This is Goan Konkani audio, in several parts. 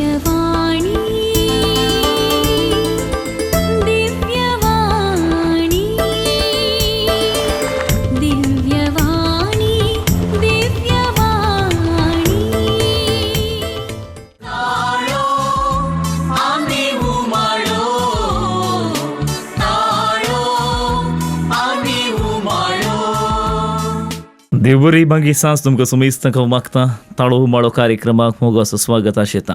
दिव्यवाणी दिव्यवाणी दिव्यवाणी दिव्यवाणी. देवबरी मागीर सांज तुमकां सुमेस्त मागता ताळो उमाळो कार्यक्रमाक मोगाचो स्वागत आशेता.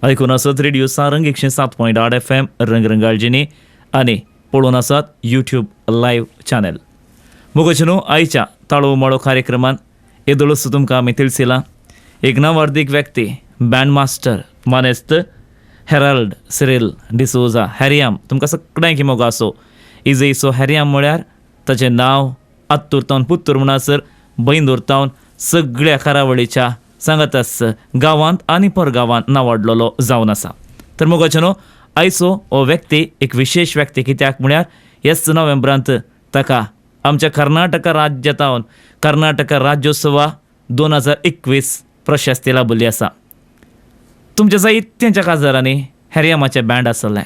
आयकून आसत रेडिओ सारंग 107.8 FM रंगरंगाळजिनी आनी पळोवन आसात यूट्यूब लायव्ह चॅनल. मोगाचे न्हू आयच्या ताळो उमाळो कार्यक्रमान येदोळसो तुमकां आमी तिळसिला एक नावार्दीक व्यक्ती बँड मास्टर मानेस्त हेराल्ड सिरील डिसोजा हॅरियाम तुमकां सगळ्यांक मोग आसो. इजयसो हॅरियाम म्हळ्यार ताचें नांव आत्तूर पुत्तूर म्हणसर बैंदूर तावन सगळ्या करावळीच्या सांगाताच गांवांत आनी परगांवांत नावाडलेलो जावन आसा. तर मोगाचे न्हू आयचो हो व्यक्ती एक विशेश व्यक्ती कित्याक म्हळ्यार ह्याच नोव्हेंबरांत ताका आमच्या कर्नाटक राज्यातावन कर्नाटक राज्योत्सवा 2021 प्रशस्ती लाभली आसा. तुमच्या जायत्यांच्या काजारांनी हॅरियामाचें बँड आसलें.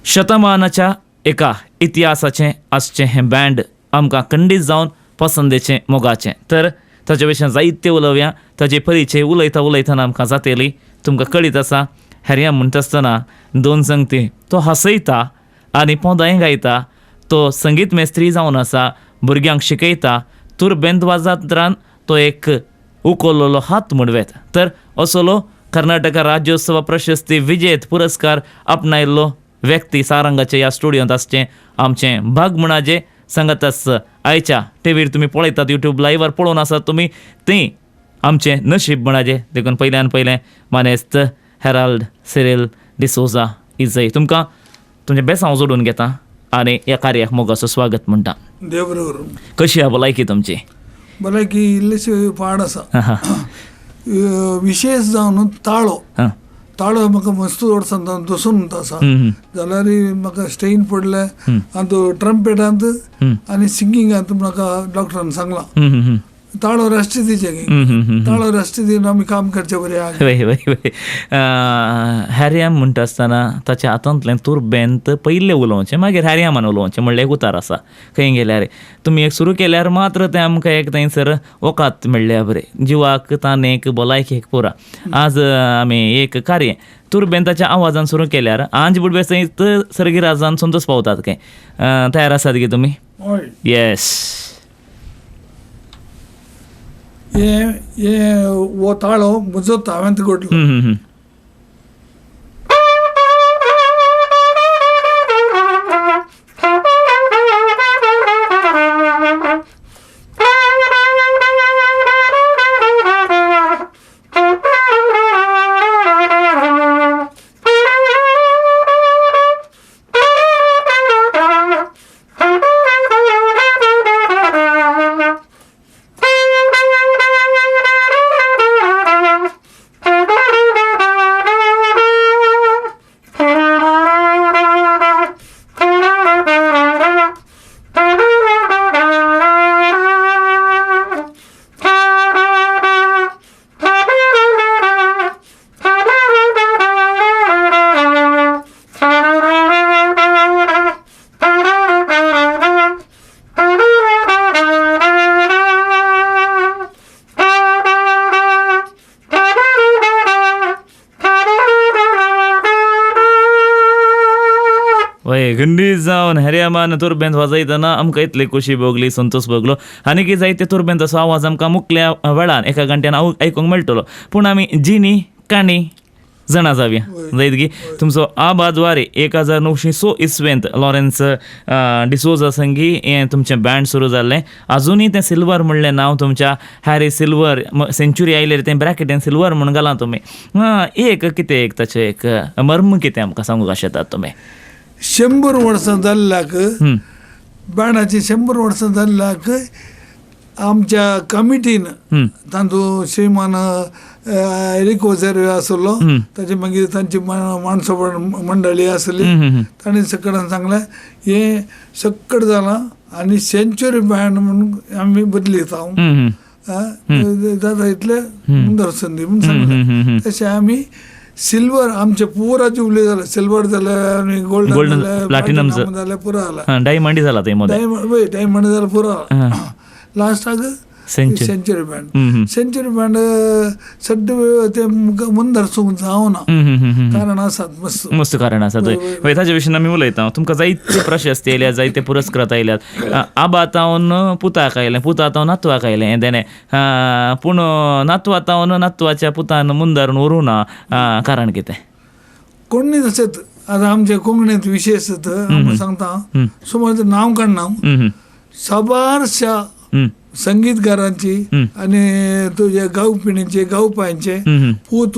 शतमानाच्या एका इतिहासाचें आसचें हें बँड आमकां खंडीत जावन पसंदेचें मोगाचें. तर ताचे विशीं जायते उलोवया, ताचे परिचय उलयता उलयतना आमकां जातली. तुमकां कळीत आसा हॅरियाम म्हणटा आसतना दोन संगती तो हांसयता आनी पोंदांय गायता. तो संगीत मेस्त्री जावन आसा, भुरग्यांक शिकयता, तुरबेंत वाजात्रान तो एक उखल्लोलो हात म्हणवेत. तर असलो कर्नाटक राज्योत्सव प्रशस्ती विजेत पुरस्कार आपणायल्लो व्यक्ती सारंगाचे ह्या स्टुडियोंत आसचें आमचें भाग म्हणाजे. सांगाताच आयच्या टिवीर तुमी पळयतात, यूट्यूब लायव्हार पळोवन आसात तुमी, ती आमचें नशीब म्हणाजे. देखून पयल्यान पयलें मानेस्त हेराल्ड सिरील डिसोजा इजय तुमकां तुमचें बेसांव जोडून घेता आनी ह्या कार्याक मोगाचो स्वागत म्हणटा. देव बरें करूं. कशी आहा भलायकी तुमची? भलायकी इल्लीशी पाड आसा. विशेश जावन ताळो ताळो म्हाका मस्त वर्सां दसून आसा जाल्यार म्हाका स्टेन पडले आनी ट्रम्पेटांत आनी सिंगिंगांत म्हाका डॉक्टरान सांगलां ताळो रेस्ट दिवचें, ताळो रेस्ट दिवन आमी काम करचें बरें. वय वय वय. हॅरियाम म्हणटा आसतना ताच्या हातांतलें तुरबेंत पयलें उलोवचें मागीर हॅरियामान उलोवचें म्हणल्यार एक उतार आसा. खंय गेल्यार तुमी एक सुरू केल्यार मात्र तें आमकां एक थंयसर वकात मेळ्ळ्या बरें जिवाक तानेक भलायकेक पुरा. आज आमी एक कार्य तुरबेंताच्या आवाजान सुरू केल्यार आंज बुडवे सयत सर्गिराजान संतोष पावतात. खंय तयार आसात की तुमी? हय. येस. हे हो ताळो म्हजो हांवें घडलो. वय गंडीत जावन हॅरियामान तुरबेंत वाजयतना आमकां इतली खोशी भोगली, संतोष भोगलो. आनी की जायते तुरबेंताचो आवाज आमकां मुकल्या वेळान एका घंट्यान आयकूंक मेळटलो. पूण आमी जिनी काणी जाणा जावया जायत की तुमचो आबाद्वारे 1906 इसवेंत लॉरेन्स डिसोजा संगी हें तुमचें बँड सुरू जाल्लें. आजुनूय तें सिल्वर म्हणलें नांव तुमच्या हॅरी सिल्वर सेंच्युरी आयलें तें ब्रॅकेटीन सिल्वर म्हूण घालां तुमी. एक कितें एक ताचें एक मर्म कितें आमकां सांगूंक शकतात तुमी? 100 वर्सां जाल्ल्याक बँडाची 100 वर्सां जाल्ल्याक आमच्या कमिटीन तांचो श्रीमान एरिक वझेर आसलो, ताचे मागीर तांची माणसो मंडळी आसली, तांणी सगळ्यान सांगलें हें सक्कड जालां आनी सेंच्युरी बँड म्हणून आमी बदलिता. जाता इतलें मुंदर संदी म्हूण सांगलें. तशें आमी सिल्वर आमचे पुरा जुबली जालें, सिल्वर जालें आनी गोल्डन जालें, प्लॅटिनम जालें, पुरा जालें, डायमंड जाला ते मदें, डायमंड डायमंड जालें पुरा. लास्टाक सेंचुरी बँड, सेंचुरी बँड सड्डे ते मुंदर सूंक जावना कारण आसात, मस्त मस्त कारण आसा थंय. हय, ताजे विशीं आमी उलयता. तुमकां जायते प्रशस्ती आयल्यात, जायते पुरस्कृत आयल्यात. आबा तावन पुताक आयलें, पुता तावन नातवाक आयलें हें देणें, पूण नातवा तावन नातवाच्या पुतान मुंदारून व्हरूं ना, कारण कितें? कोणी तशेंच आतां आमच्या कोंकणींत विशेश आमी सांगता, सुमार नांव काडना, साबारशा संगीतकारांची आनी तुजे गावपिणीचे गावपांचे पूत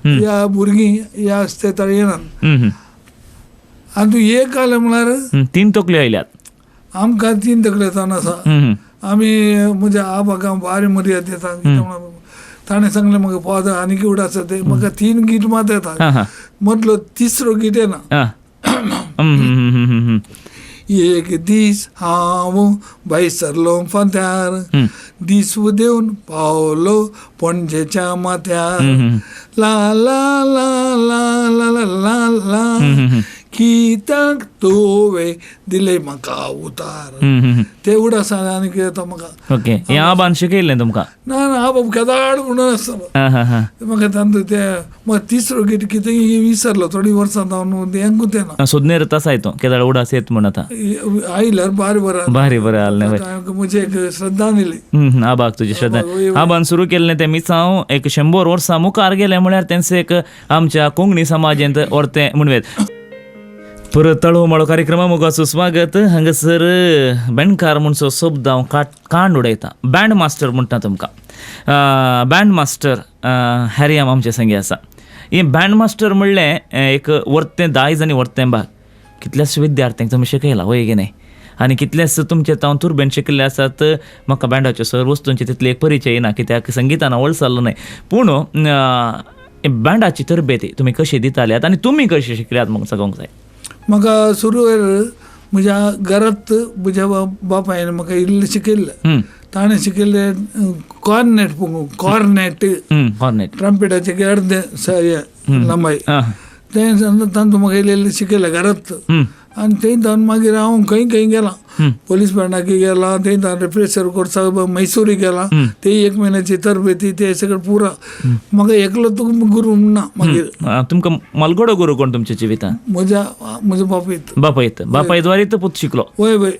ह्या भुरगीं ह्या स्टेतार येनात. आनी तूं एक आलें म्हळ्यार तीन तकल्यो आयल्यात आमकां, तीन तकल्यो जावन आसा. आमी म्हज्या आबाक हांव बारी मर्याद दिता, ताणें सांगलें म्हाका पद आनी किवड आसा ते म्हाका तीन गीत मात येता, मदलो तिसरो गीत येना. एक दीस हांव भायर सरलो फांत्यार, दीस उदेवन पावलो पणजेच्या माथ्यार, ला ला ला ला ला ला ला कित्याक तुवें दिले म्हाका उतार. ते उडास आनी कितें येता म्हाका. ओके, हें आबान शिकयल्लें तुमकां? ना ना, आबा केदाड म्हणून आसतालो म्हाका तांतू ते म्हाका तिसरो गीत कितें विसरलो थोडीं वर्सां जावन हेंकूच येना. सोदनेर तसाय तो केदाळ उडास येत म्हण आतां आयल्यार बारी बरें, बारी बरें आसलें. म्हजी एक श्रद्धांजली आबाक तुजी श्रद्धा. आबान सुरू केल्लें तें मिसांव एक 100 वर्सां मुखार गेलें म्हळ्यार तेंच एक आमच्या कोंकणी समाजेंत व्हरतें म्हणवेत. परत तळो माळो कार्यक्रमा मोगाचो स्वागत. हांगासर बँडकार म्हणचो शब्द हांव कांड उडयता, बँड मास्टर म्हणटा तुमकां. बँड मास्टर हॅरियम आमचे संगी आसा. हें बँड मास्टर म्हणलें एक वर्तें दायज आनी वर्तें भाग. कितल्याच विद्यार्थ्यांक तुमी शिकयला वय की न्हय, आनी कितलेच तुमचे तावन तुर्बेन शिकिल्ले आसात. म्हाका बँडाच्यो सर वस्तूंचे तितले एक परिचय ना, कित्याक संगितान वळसल्लो न्हय. पूण बँडाची तरबेती तुमी कशी दिताल्यात आनी तुमी कशी शिकल्यात म्हाका सांगूंक जाय. म्हाका सुरवेर म्हज्या घरांत म्हज्या बापायन म्हाका इल्लें शिकयल्लें. ताणें शिकयल्लें कॉर्नेट, कॉर्नेट कॉर्नेट ट्रम्पेटाचें अर्दें लांबाय, तें तांतूं म्हाका इल्लें इल्लें शिकयलें घरांत. आनी थंय जावन मागीर हांव खंय खंय गेलां, पोलीस बँडाक गेलां, थंय जावन रिफ्रेशर कोर्साक मैसूरी गेलां, ते एक म्हयन्याची तरबेती ते सगळें पुरा. म्हाका एकलो तुका गुरू म्हणना. मागीर तुमकां मलगडो गुरू कोण तुमच्या जिवितांत? म्हज्या म्हजो बापूय. बापायत, बापायद्वारे तो पूत शिकलो. वय वय.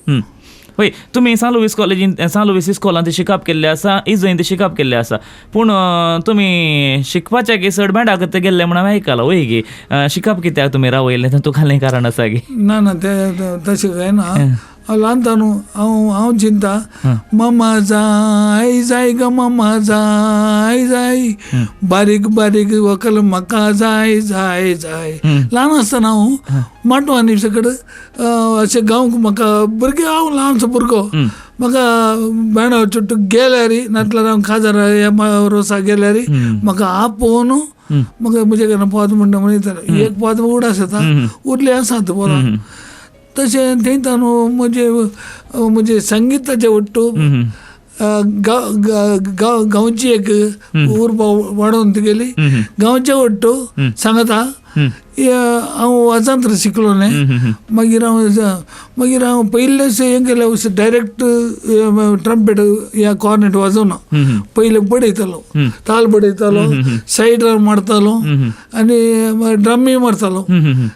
हय, तुमी सान लुवीस कॉलेजीन, सान लुवीस इस्कॉलांत शिकप केल्लें आसा, इजोईंत शिकप केल्लें आसा, पूण तुमी शिकपाच्या की चड बँडाक गेल्ले म्हण हांवें आयकलां, वय गी? शिकप कित्याक तुमी रावयलें, तातूंत खालें कारण आसा गी? ना ना, तें तशें कांय ना. हांव ल्हान न्हू, हांव हांव चिंता ममा जाय जाय ग ममा जाय जाय, बारीक बारीक व्हंकल म्हाका जाय जाय जाय. ल्हान आसतना हांव माटवांनी सगळें अशें गावंक म्हाका भुरगें, हांव ल्हानसो भुरगो, म्हाका बँडा चुट्टू गेल्यार नातल्यार हांव काजार रोसा गेल्यार म्हाका आपोवन म्हाका म्हजे कडेन पद म्हणटा म्हण येतालें. एक पद उडास येता, उरले आसात पदां. तशें थंय न्हू म्हजे म्हजे संगिताचे ಒಟ್ಟು गांवची एक उर्बा वाडोवन गेली. गांवचे ಒಟ್ಟು सांगता हांव वाजांत शिकलो न्हय. मागीर हांव मागीर हांव पयलें हें केलें, डायरेक्ट ट्रम्पेट या कॉर्नेट वाजोवना, पयलें बडयतालो, ताल बडयतालो, सायड मारतालो आनी ड्रमूय मारतालो.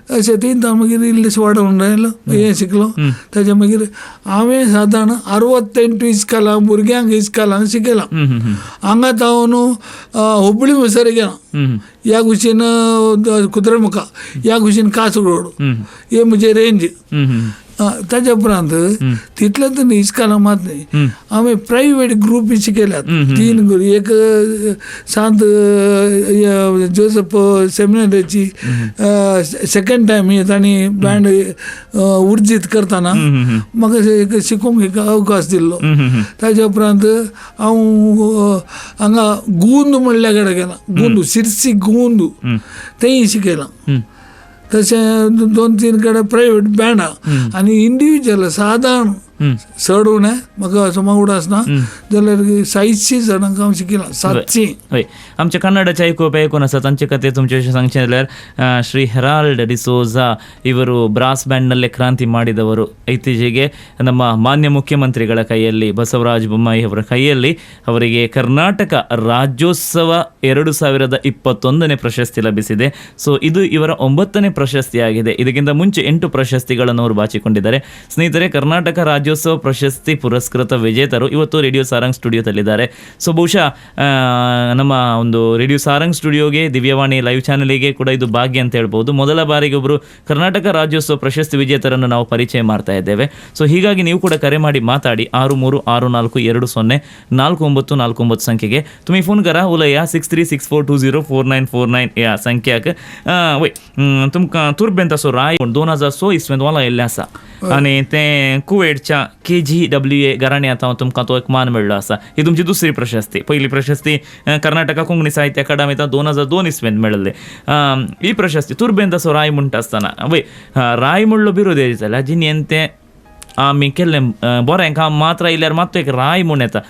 अशें तीन ताल मागीर इल्लेशें वाडोवन रायलो, हें शिकलो. ताच्या मागीर हांवें सादारण 68 इस्कालां भुरग्यांक इस्कालांक शिकयलां. हांगा जावन हुबळी म्हणसर गेला, ह्या कुशीन कुद्रेमुखा, ह्या कुशीन कासरगोड, हे म्हजे रेंज. ताच्या उपरांत तितलेंच न्ही, इस्कालां मात न्ही, हांवें प्रायवेट ग्रुप शिकयल्यात 3 ग्रुप. एक सांत जोसफ सेमिनरीची सेकंड टायम तांणी बँड उर्जीत करतना म्हाका एक शिकोवंक एक अवकाश दिल्लो. ताच्या उपरांत हांव हांगा गुंद म्हणल्या कडेन गेलां, गुंदू, सिरसी गुंदू, तेंय शिकयलां. तशें 2-3 कडेन प्रायवेट बँडां आनी इंडिविज्युअल सादारण चड उणें म्हाका असो उडास ना जाल्यार 700 जाणांक हांव शिकयलां, 700. हय, आमच्या कन्नडाचे आयकुपी आयकून आसा तांचे खातीर तुमचे विशीं सांगचें जाल्यार ಶ್ರೀ ಹೆರಾಲ್ಡ್ ಡಿಸೋಜಾ ಇವರು ಬ್ರಾಸ್ ಬ್ಯಾಂಡ್ನಲ್ಲೇ ಕ್ರಾಂತಿ ಮಾಡಿದವರು. ಇತ್ತೀಚೆಗೆ ನಮ್ಮ ಮಾನ್ಯ ಮುಖ್ಯಮಂತ್ರಿಗಳ ಕೈಯಲ್ಲಿ, ಬಸವರಾಜ ಬೊಮ್ಮಾಯಿ ಅವರ ಕೈಯಲ್ಲಿ ಅವರಿಗೆ ಕರ್ನಾಟಕ ರಾಜ್ಯೋತ್ಸವ 2021ನೇ ಪ್ರಶಸ್ತಿ ಲಭಿಸಿದೆ. ಸೊ ಇದು ಇವರ 9ನೇ ಪ್ರಶಸ್ತಿಯಾಗಿದೆ. ಇದಕ್ಕಿಂತ ಮುಂಚೆ 8 ಪ್ರಶಸ್ತಿಗಳನ್ನು ಅವರು ಬಾಚಿಕೊಂಡಿದ್ದಾರೆ. ಸ್ನೇಹಿತರೆ, ಕರ್ನಾಟಕ ರಾಜ್ಯೋತ್ಸವ ಪ್ರಶಸ್ತಿ ಪುರಸ್ಕೃತ ವಿಜೇತರು ಇವತ್ತು ರೇಡಿಯೋ ಸಾರಂಗ್ ಸ್ಟುಡಿಯೋದಲ್ಲಿದ್ದಾರೆ. ಸೊ ಬಹುಶಃ ನಮ್ಮ ಒಂದು ರೇಡಿಯೋ ಸಾರಂಗ್ ಸ್ಟುಡಿಯೋಗೆ, ದಿವ್ಯವಾಣಿ ಲೈವ್ ಚಾನಲಿಗೆ ಕೂಡ ಇದು ಭಾಗ್ಯ ಅಂತ ಹೇಳ್ಬೋದು. ಮೊದಲ ಬಾರಿಗೆ ಒಬ್ಬರು ಕರ್ನಾಟಕ ರಾಜ್ಯೋತ್ಸವ ಪ್ರಶಸ್ತಿ ವಿಜೇತರನ್ನು ನಾವು ಪರಿಚಯ ಮಾಡ್ತಾ ಇದ್ದೇವೆ. ಸೊ ಹೀಗಾಗಿ ನೀವು ಕೂಡ ಕರೆ ಮಾಡಿ ಮಾತಾಡಿ 636420 4949 ಸಂಖ್ಯೆಗೆ. तुमी फोन करा, उलया 6364204949 ह्या संख्याक. वय, तुमकां तुर्बेंत असो राय 2006 इसवेंत वाला येयल्लें आसा आनी तें कुवेटच्या KGWA घराण्यांत हांव तुमकां तो एक मान मेळ्ळो आसा. ही तुमची दुसरी प्रशस्ती. पयली प्रशस्ती कर्नाटका कोंकणी साहित्य अकादमींत 2002 इसवेंत मेळिल्ले. ही प्रशस्ती तुर्बेंत असो राय म्हणटा आसतना, वय, राय म्हणलो बिरोध जाल्यार जिणेन तें आमी केल्लें बरें काम मात्र आयल्यार मात एक राय म्हूण येता.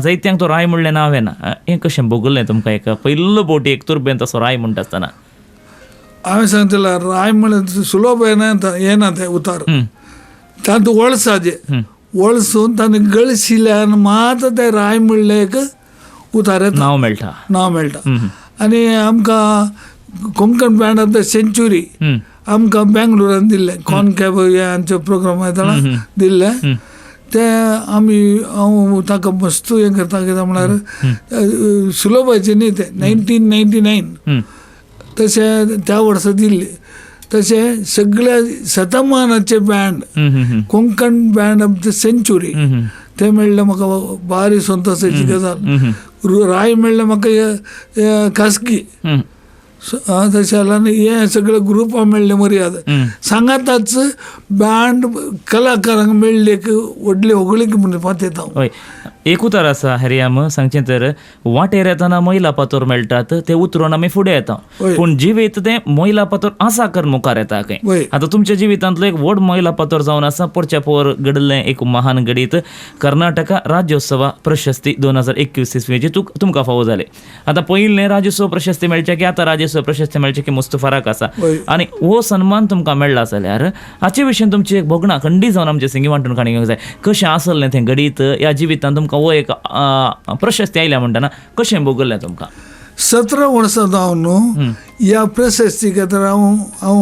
जायत्यांक तो राय म्हणलें नांव येना. हें कशें भोगलें तुमकां एक पयलो बोटी एक तुर्बेंत असो राय म्हणटा आसतना? हांवें सांगतलें, राय म्हणल्यार सुलभ येना, येना तें उतार. तातूंत वळसाचें वळसून ताणें गळशिल्यान मात तें राय म्हणलें एक उतार येता, नांव मेळटा, नांव मेळटा. आनी आमकां Konkan band of the century आमकां बेंगलोरान दिल्लें, कॉनकॅब हे आमचे प्रोग्राम येतना दिल्लें तें आमी. हांव ताका मस्त हें करता, कितें म्हळ्यार सुलभाचें न्ही तें. 1999 तशें त्या वर्सा दिल्लें. तशें सगळ्या शतमानाचे band, Konkan band of the century तें मेळ्ळें म्हाका, भारी संतोशाची गजाल. राय मेळ्ळें म्हाका खासगी तशें जाल्यार हें सगळें ग्रुपां मेळ्ळें मर्याद सांगाताच बँड कलाकारांक मेळ्ळी एक व्हडली होगळीक म्हूण पातयता हांव. हय, एक उतर आसा हरियाम सांगचें तर वाटेर येतना मैला पातोर मेळटात ते उतरून आमी फुडें येता, पूण जिवीत तें मैला पातोर आसा कर मुखार येता खंय. आतां तुमच्या जिवितांतलो एक व्हड मैला पातोर जावन आसा पोरच्या पोर घडलें एक महान घडीत कर्नाटका राज्योत्सवा प्रशस्ती 2021 इस्वेची तुमकां फावो जालें. आतां पयलें राज्योत्सव प्रशस्ती मेळचें की आतां राज्योत्सव प्रशस्ती मेळचें की मस्त फरक आसा आनी हो सन्मान तुमकां मेळ्ळा जाल्यार हाचे विशीं तुमची एक भोगणां खंडीत जावन आमचे सिंगी वांटून काणी घेवंक जाय. कशें आसलें तें घडीत ह्या जिवितांत तुमकां हो एक प्रशस्ती आयल्या म्हणटना कशें भोगलें तुमकां? 17 वर्सां जावन न्हू ह्या प्रशस्ती खातीर हांव हांव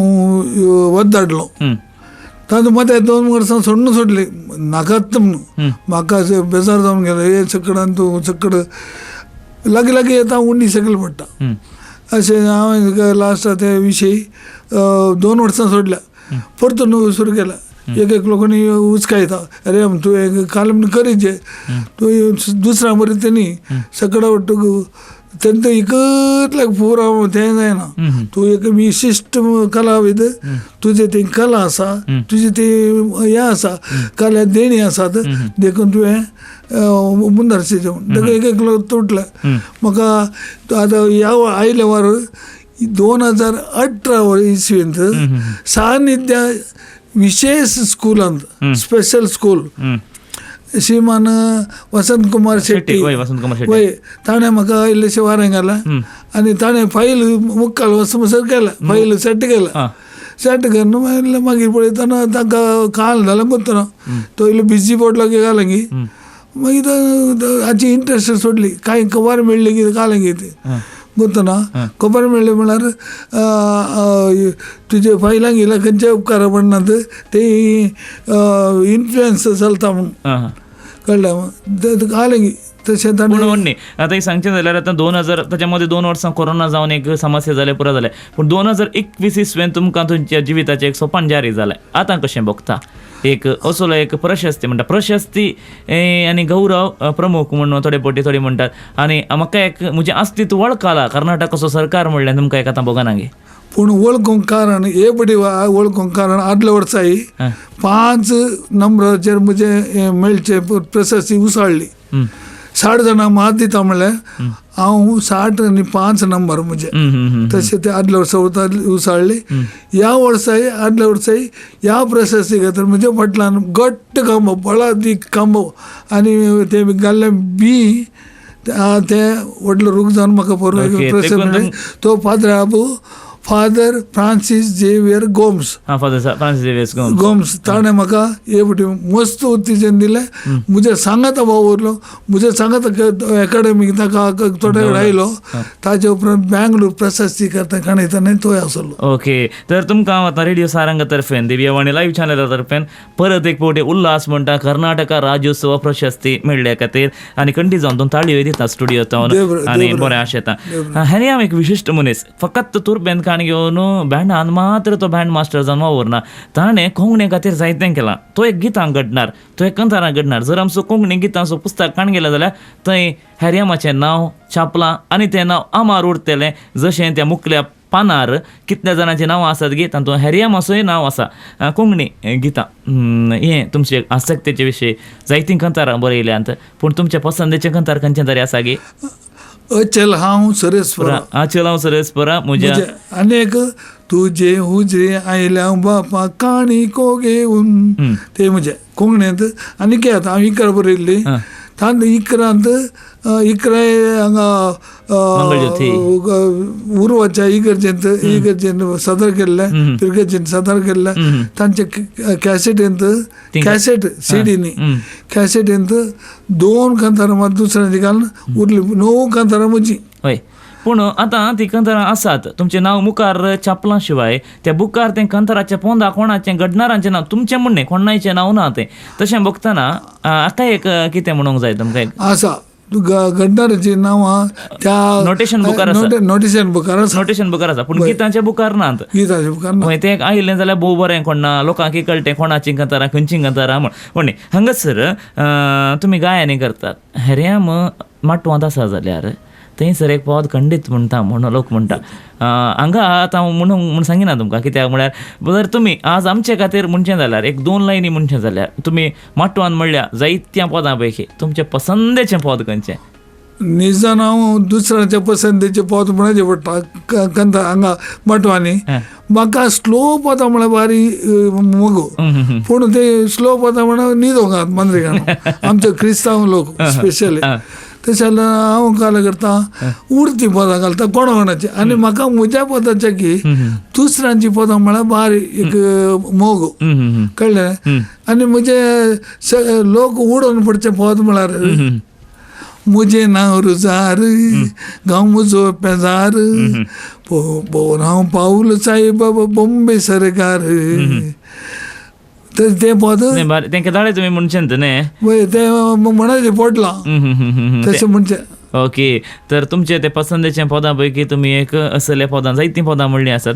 वद्दाडलो. तातूंत मदें 2 वर्सां सोडून सोडली नाकात म्हणून, म्हाका अशें बेजार जावन गेलें. हे सकडान तूं सकड लागीं लागीं येता उंडी सकयल पडटा अशें. हांवें लास्ट ते विशय 2 वर्सां सोडल्या, परतून सुरू केला. एक एक लोकांनी उचकायता, अरे तूं एक काल म्हण करीचे तूं दुसऱ्या बरें तें न्ही सकडा वट्टूक तेंकां इकतल्याक पुरा तें जायना. तूं एक विशिश्ट कलाविद, तुजें ती कला आसा, तुजी ती हें आसा, कला देणी आसात, देखून तुवें मुंदारचें म्हूण. देखून एक एकलो तुटलें म्हाका. आतां ह्या आयल्या वर 2018 इसवींत सानिध्या विशेष स्कुलांत, स्पेशल स्कूल, श्रीमान वसंत कुमार शेट्टी, वय, ताणें म्हाका इल्लेशें वारें घालें आनी ताणें फायल मुखार वचसर केलें, फायल सेट केलें. सेट करून मागीर मागीर पळयतना तांकां काल जालें गोत्तना तो इल्लो बिजी पडलो की घालें की मागीर हाची इंट्रस्ट सोडली. कांय खबर मेळ्ळी की घालें की ती गोत्तना खबर मेळ्ळी म्हळ्यार तुजे फायलां गेल्या खंयच्या उपकारा पडनात ते इन्फ्लुयन्स चलता म्हूण कळ्ळें घालें की तशें ताणें. पूण आतां सांगचें जाल्यार आतां 2000 ताच्या मदीं 2 वर्सां कोरोना जावन एक समस्या जालें, पुरो जालें, पूण 2021 इसवेन तुमकां तुमच्या जिविताचें एक सोपान जारी जालें. आतां कशें भोगता एक असलो एक प्रशस्ती म्हणटा, प्रशस्ती आनी गौरव प्रमुख म्हणून थोडे पोटी थोडे म्हणटात आनी म्हाका एक म्हजें अस्तित्व वळखला कर्नाटकाचो सरकार म्हणल्यार तुमकां एक आतां भोगना गे? पूण वळखूंक कारण हे पटी वळखूंक कारण आदल्या वर्साय 5 नंबराचेर म्हजें मेळचें प्रशस्ती उसळ्ळी. 60 जाणांक मात दिता म्हणल्यार हांव 65 नंबर म्हजे. हम्म, हम्म, हम्म. तशें ते आदल्या वर्सा उसाळ्ळी, ह्या वर्साय आदल्या वर्साय ह्या प्रशस्ती खातीर म्हज्या फाटल्यान घट्ट खांबो, बळादीक खांबो आनी ते घाल्ले बी ते व्हडलो रूख जावन म्हाका परवा प्रशस्ती मेळ्ळी. तो father Abu father Francis Xavier Gomes. हां, फादर फ्रांसीस झेवियर गोम्स ताणें म्हाका हे फावटी मस्त उत्तेजन दिलें. म्हज्या सांगाता भाव उरलो, म्हज्या सांगाता एकाडेमीक ताका थोडे कडेन आयलो. ताजे उपरांत बँगलोर प्रशस्ती करता काणयतना तोय आसलो. ओके, तर तुमकां हांव आतां रेडिओ सारंगा तर्फेन, दिव्यवाणी लायव्ह चॅनला तर्फेन परत एक फावटी उल्हास म्हणटा कर्नाटका राज्योत्सव प्रशस्ती मेळ्ळ्या खातीर आनी खंडीत जावन दोन ताळयो दिता स्टुडियो आनी बरें आशेता. हें हांव एक विशिश्ट मनीस, फकत तुर्बेन काण घेवन बँडान मात्र तो बँड मास्टर जावन वावुरना, ताणें कोंकणी खातीर जायतें केलां. तो एक गितां घडणार, तो एक कंतारां घडणार. जर आमचो कोंकणी गितांचो पुस्तक काण गेलें जाल्यार थंय हॅरियमाचें नांव छापलां आनी तें नांव आमार उरतलें. जशें त्या मुकल्या पानार कितल्या जाणांचीं नांवां आसात गी तातूंत हॅरियमाचोय नांव आसा. कोंकणी गितां हें तुमचे आसक्तेचे विशय जायतीं कंतारां बरयल्यांत, पूण तुमच्या पसंदेचें कंतार खंयचें तरी आसा गी? अचल हांव सरस्वरा, अचल हांव सरस्वरा म्हज्या आनी एक तुजे हुजरे आयल्या बापा काणी को घेवन, ते म्हजे कोंकणींत. आनी कितें आतां हांव इकरा बरयल्ली, तांत इकरांत इकराय हांगा उर्वाच्या इगर्जेंत इगर्जेंत सदर केल्लें, पिरगर्जेंत सदर केल्लें. तांचे कॅसेटींत, कॅसेट सिडीनी कॅसेटींत 2 कांतारां मात दुसऱ्यांची घालून उरली, 9 कांतारां म्हजी. हय, पूण आतां ती कंतारां आसात तुमचें नांव मुखार छापलां शिवाय त्या बुकार तें कंताराच्या पोंदा कोणाचें घडणारांचें नांव तुमचें म्हणणें कोणाचें नांव ना तें. तशें बघतना आतां एक कितें म्हणूंक जाय तुमकां आसा घडणाराचीं नांवां त्या नोटेशन बुकार आसा, नोटेशन बुकार आसा, नोटेशन बुकार आसा, पूण गितांच्या बुकार नात. गितांच्या बुकार ना. तें एक आयिल्लें जाल्यार भोव बरें, कोणा लोकांक कळटें कोणाचीं कंतारां खंयचीं कंतारां म्हण. म्हणणे हांगासर तुमी गायनी करतात, हेऱ्याम माटवांत आसा जाल्यार थंयसर एक पद खंडीत म्हणटा म्हूण लोक म्हणटा. हांगा आतां हांव म्हणून सांगिना तुमकां कित्याक म्हळ्यार जर तुमी आज आमचे खातीर म्हणचें जाल्यार एक 2 लायनी म्हणचें जाल्यार तुमी माटवान म्हणल्या जायत्या पदां पैकी तुमचें पसंदेचें पद खंयचें? निजान हांव दुसऱ्याच्या पसंदेचें पद म्हणचें पडटा कंता हांगा माटवांनी. म्हाका स्लो पदां म्हळ्यार बारी मोगो, पूण ते स्लो पदां म्हळ्यार न्हिदोंक मांद्रेकान आमचे क्रिस्तांव लोक स्पेशली. तशें जाल्यार हांव काल करता उरती पदां घालता कोणा कोणाची, आनी म्हाका म्हज्या पदाच्या की दुसऱ्यांची पदां म्हळ्यार बारी एक मोग, कळ्ळें. आनी म्हजे लोक उडोवन पडचे पद म्हळ्यार मुझे नांव रुजार गांव म्हजो पेजार पळोवन हांव पावल साईबाबा बॉम्बे सरकार, तर तें पद तें केदाळे तुमी म्हणचें न्हय? वय, तें म्हणचें पडलां तशें म्हणचें. ओके, तर तुमचे ते पसंदेच्या पदां पैकी तुमी एक असल्या पदां जायतीं पदां म्हणलीं आसात.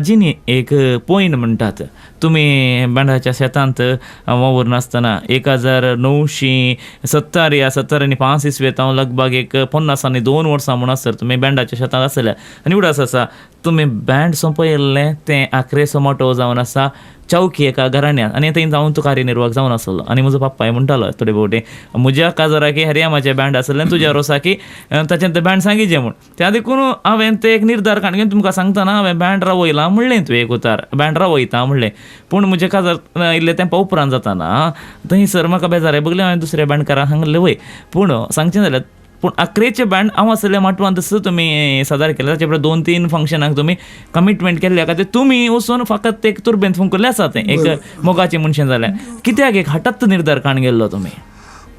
जिनी एक पॉयंट म्हणटात तुमी बँडाच्या शेतांत वावुर नासतना 1970 या 70 आनी 5 इस्वेंत हांव लगभग एक 50 आनी 2 वर्सां म्हूण आसर तुमी बँडाच्या शेतांत आसले आनी उडास आसा तुमी बँड सोंपयल्लें तें आखरेचो मोटो जावन आसा चौकी एका घराण्यांत आनी थंय जावन तूं कार्यनिर्वाहक जावन आसलो. आनी म्हजो पप्पाय म्हणटालो थोडे भोवटी म्हज्या काजाराकी हरियामाचें बँड आसलें तुज्या रोसाकी ताचें तें बँड सांगिचें म्हूण. त्या देखून हांवें तें एक निर्धार काडून तुमकां सांगतना हांवें बँड रावयलां म्हणलें, तुवें एक उतार बँड रावयता म्हणलें, पूण म्हजें काजार इल्लें तें उपरांत जाताना थंयसर म्हाका बेजाराय बगलें, हांवें दुसऱ्या बँडकारांक सांगलें वय. पूण सांगचें जाल्यार पूण आखरेचें बँड हांव आसलें माटवान तसो तुमी सादर केलें, ताचे उपरांत 2-3 फंक्शनाक तुमी कमिटमेंट केल्ल्या खातीर तुमी वचून फकत एक तुर्बेंत फुंकल्लें आसा तें एक मोगाचें मनशें जालें. कित्याक एक हठात निर्धार काण गेल्लो तुमी?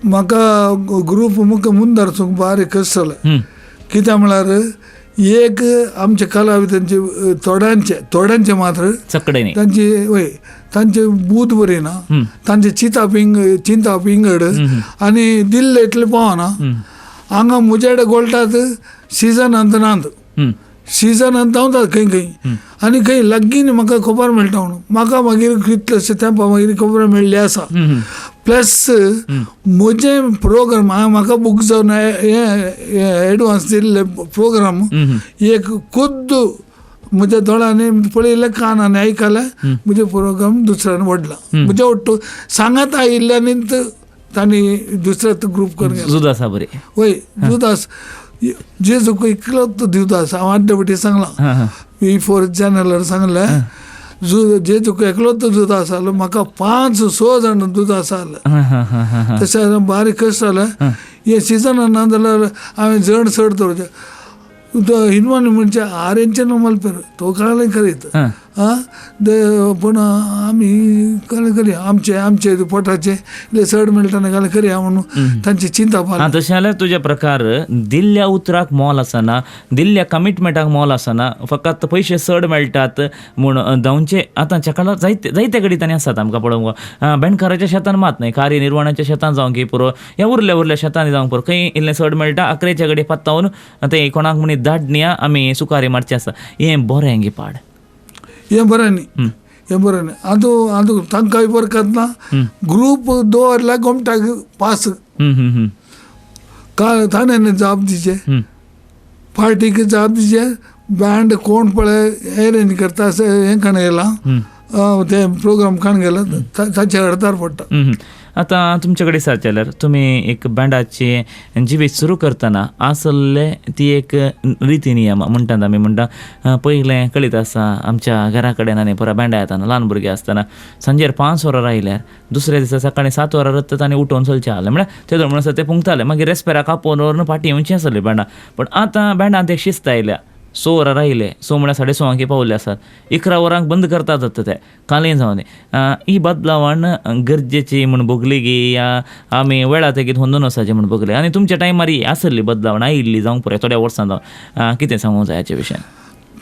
म्हाका ग्रूप मुखार मुंदार वचूंक बारीक कश्ट जालें. कित्याक म्हळ्यार एक आमचे कलाविदांचे थोड्यांचे थोड्यांचे मात्र तांची वय तांचे बूद बरी ना, तांचे चिंताप चिंताप इंगड आनी दिल्ले इतले पावना. हांगा म्हज्या कडेन गोळटात सिजनांत नात, सिजनांत धांवतात खंय खंय आनी खंय लागीं म्हाका खबर मेळटा म्हणून म्हाका मागीर कितलेशे तेंपा मागीर खबर मेळ्ळी आसा. प्लस म्हजें प्रोग्राम हांवें म्हाका बूक जावन हें एडवांस दिल्ले प्रोग्राम एक खुद्द म्हज्या दोळ्यांनी पळयलें, कानांनी आयकलें, म्हजें प्रोग्राम दुसऱ्यान व्हडला म्हज्या ಒಟ್ಟು सांगात आयिल्ल्यानी तांणी दुसऱ्या ग्रूप करून जुदासा बरी वय जुदास जेजूक इकलोच दिवता आसा. हांव आड्डे पटी सांगलां, हां हां we four चॅनलार सांगलें, जेजूक एकलोच दुदा आसालो, म्हाका 5-6 जाण दूद आसाले. हां हां हां हां हां तशें बारीक कश्ट जालें. हे सिजन ना जाल्यार हांवें जण चड दवरचें हिनवान म्हणजे आरेंचे न्हू मलपेर तो काळें करीत हां आं पूण आमी कालें करया आमचे आमचे पोटाचे इल्लें चड मेळटा न्ही कालें करया म्हणून तांची चिंता हां, तशें जाल्यार तुज्या प्रकार दिल्ल्या उतराक मोल आसना, दिल्ल्या कमिटमेंटाक मोल आसना, फकत पयशे चड मेळटात म्हूण धांवचे आतांच्या काळार जायते जायते कडेन तांणी आसात आमकां पळोवंक. बेणकाराच्या शेतान मात न्हय, कार्यनिर्वणाच्या शेतान जावंक की पुरो, ह्या उरल्या उरल्या शेतांनी जावंक पुरो, खंय इल्लें चड मेळटा अकरेच्या कडेन पात्तावन ते कोणाक म्हणी धाडण्या आमी सुकारी मारचें आसा. हें बरें गे पाड? हें बरें न्ही, हें बरें न्ही. आतां आतां तांकांय बरकत ना. ग्रूप दवरल्यार गोमटाक पास काय ताणें जाप दिचे, पार्टीक जाप दिचे, बँड कोण पळय एरेंज करता हें काण गेलां ते प्रोग्राम काण गेला ताचे अडतार पडटा. आतां तुमचे कडेन विचारचें जाल्यार तुमी एक बँडाचें जिवीत सुरू करतना आसले ती एक रिती नियम म्हणटात आमी, म्हणटा पयलें कळीत आसा आमच्या घरा कडेन आनी पुरा बँडा येताना ल्हान भुरगीं आसतना सांजेर 5 वरां आयल्यार दुसऱ्या दिसा सकाळीं 7 वरां रत्तात आनी उठोवन चलचें आहलें, म्हळ्यार ते म्हणून आसा ते पुंगताले, मागीर रेस्पेराक आपोवन व्हरून फाटीं येवचीं आसली बँडां. पूण आतां बँडांत एक शिस्त आयल्या, 6 वरां रायले, 6 म्हळ्यार 6:30 पावले आसात, 11 वरांक बंद करतात जाता ते कालें जावन. ही बदलावण गरजेची म्हूण भोगली गी या आमी वेळा तेगीत होंदून वचपाचें म्हूण भोगलें? आनी तुमच्या टायमार ही आसली बदलावण आयिल्ली जावंक पुरो थोड्या वर्सां जावन, कितें सांगूंक जाय हाचे विशयान?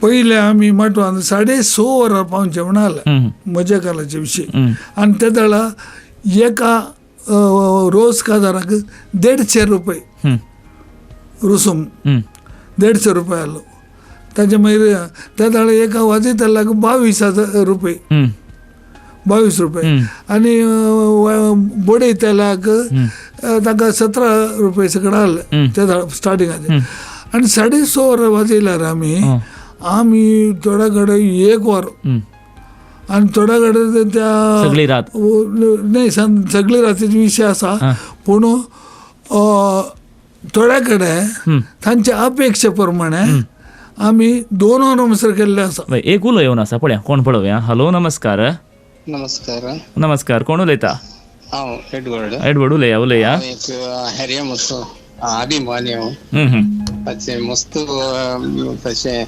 पयलें आमी माटवान 6:30 वरां पावचें म्हणालें म्हज्या कालाचे विशय, आनी ते वेळार एका रोज काजाराक 150 रुपये रुसूम, 150 रुपये आलो. ताजे मागीर त्या वेळार एका वाजयतल्याक 22,000 रुपये, 22 रुपये, आनी बडयतल्याक ताका 17 रुपये सगळें आसलें त्या स्टार्टिंगाचेर. आनी 6:30 वरां वाजयल्यार आमी आमी थोड्या कडेन 1 वर आनी थोड्या कडेन त्या सगळी रात न्ही, सगळी रातीचो विशय आसा, पूण थोड्या कडेन तांच्या अपेक्षे प्रमाणे आमी 2 वरां म्हणसर केल्ले आसा. एक उलो येवन आसा, पळया कोण पळोवया. हॅलो, नमस्कार. नमस्कार. नमस्कार, कोण उलयता? हांव एडवर्ड. एडवर्ड उलया उलया. एक हॅरिया मस्तो अभिमानी हांव. ताचें मस्त तशें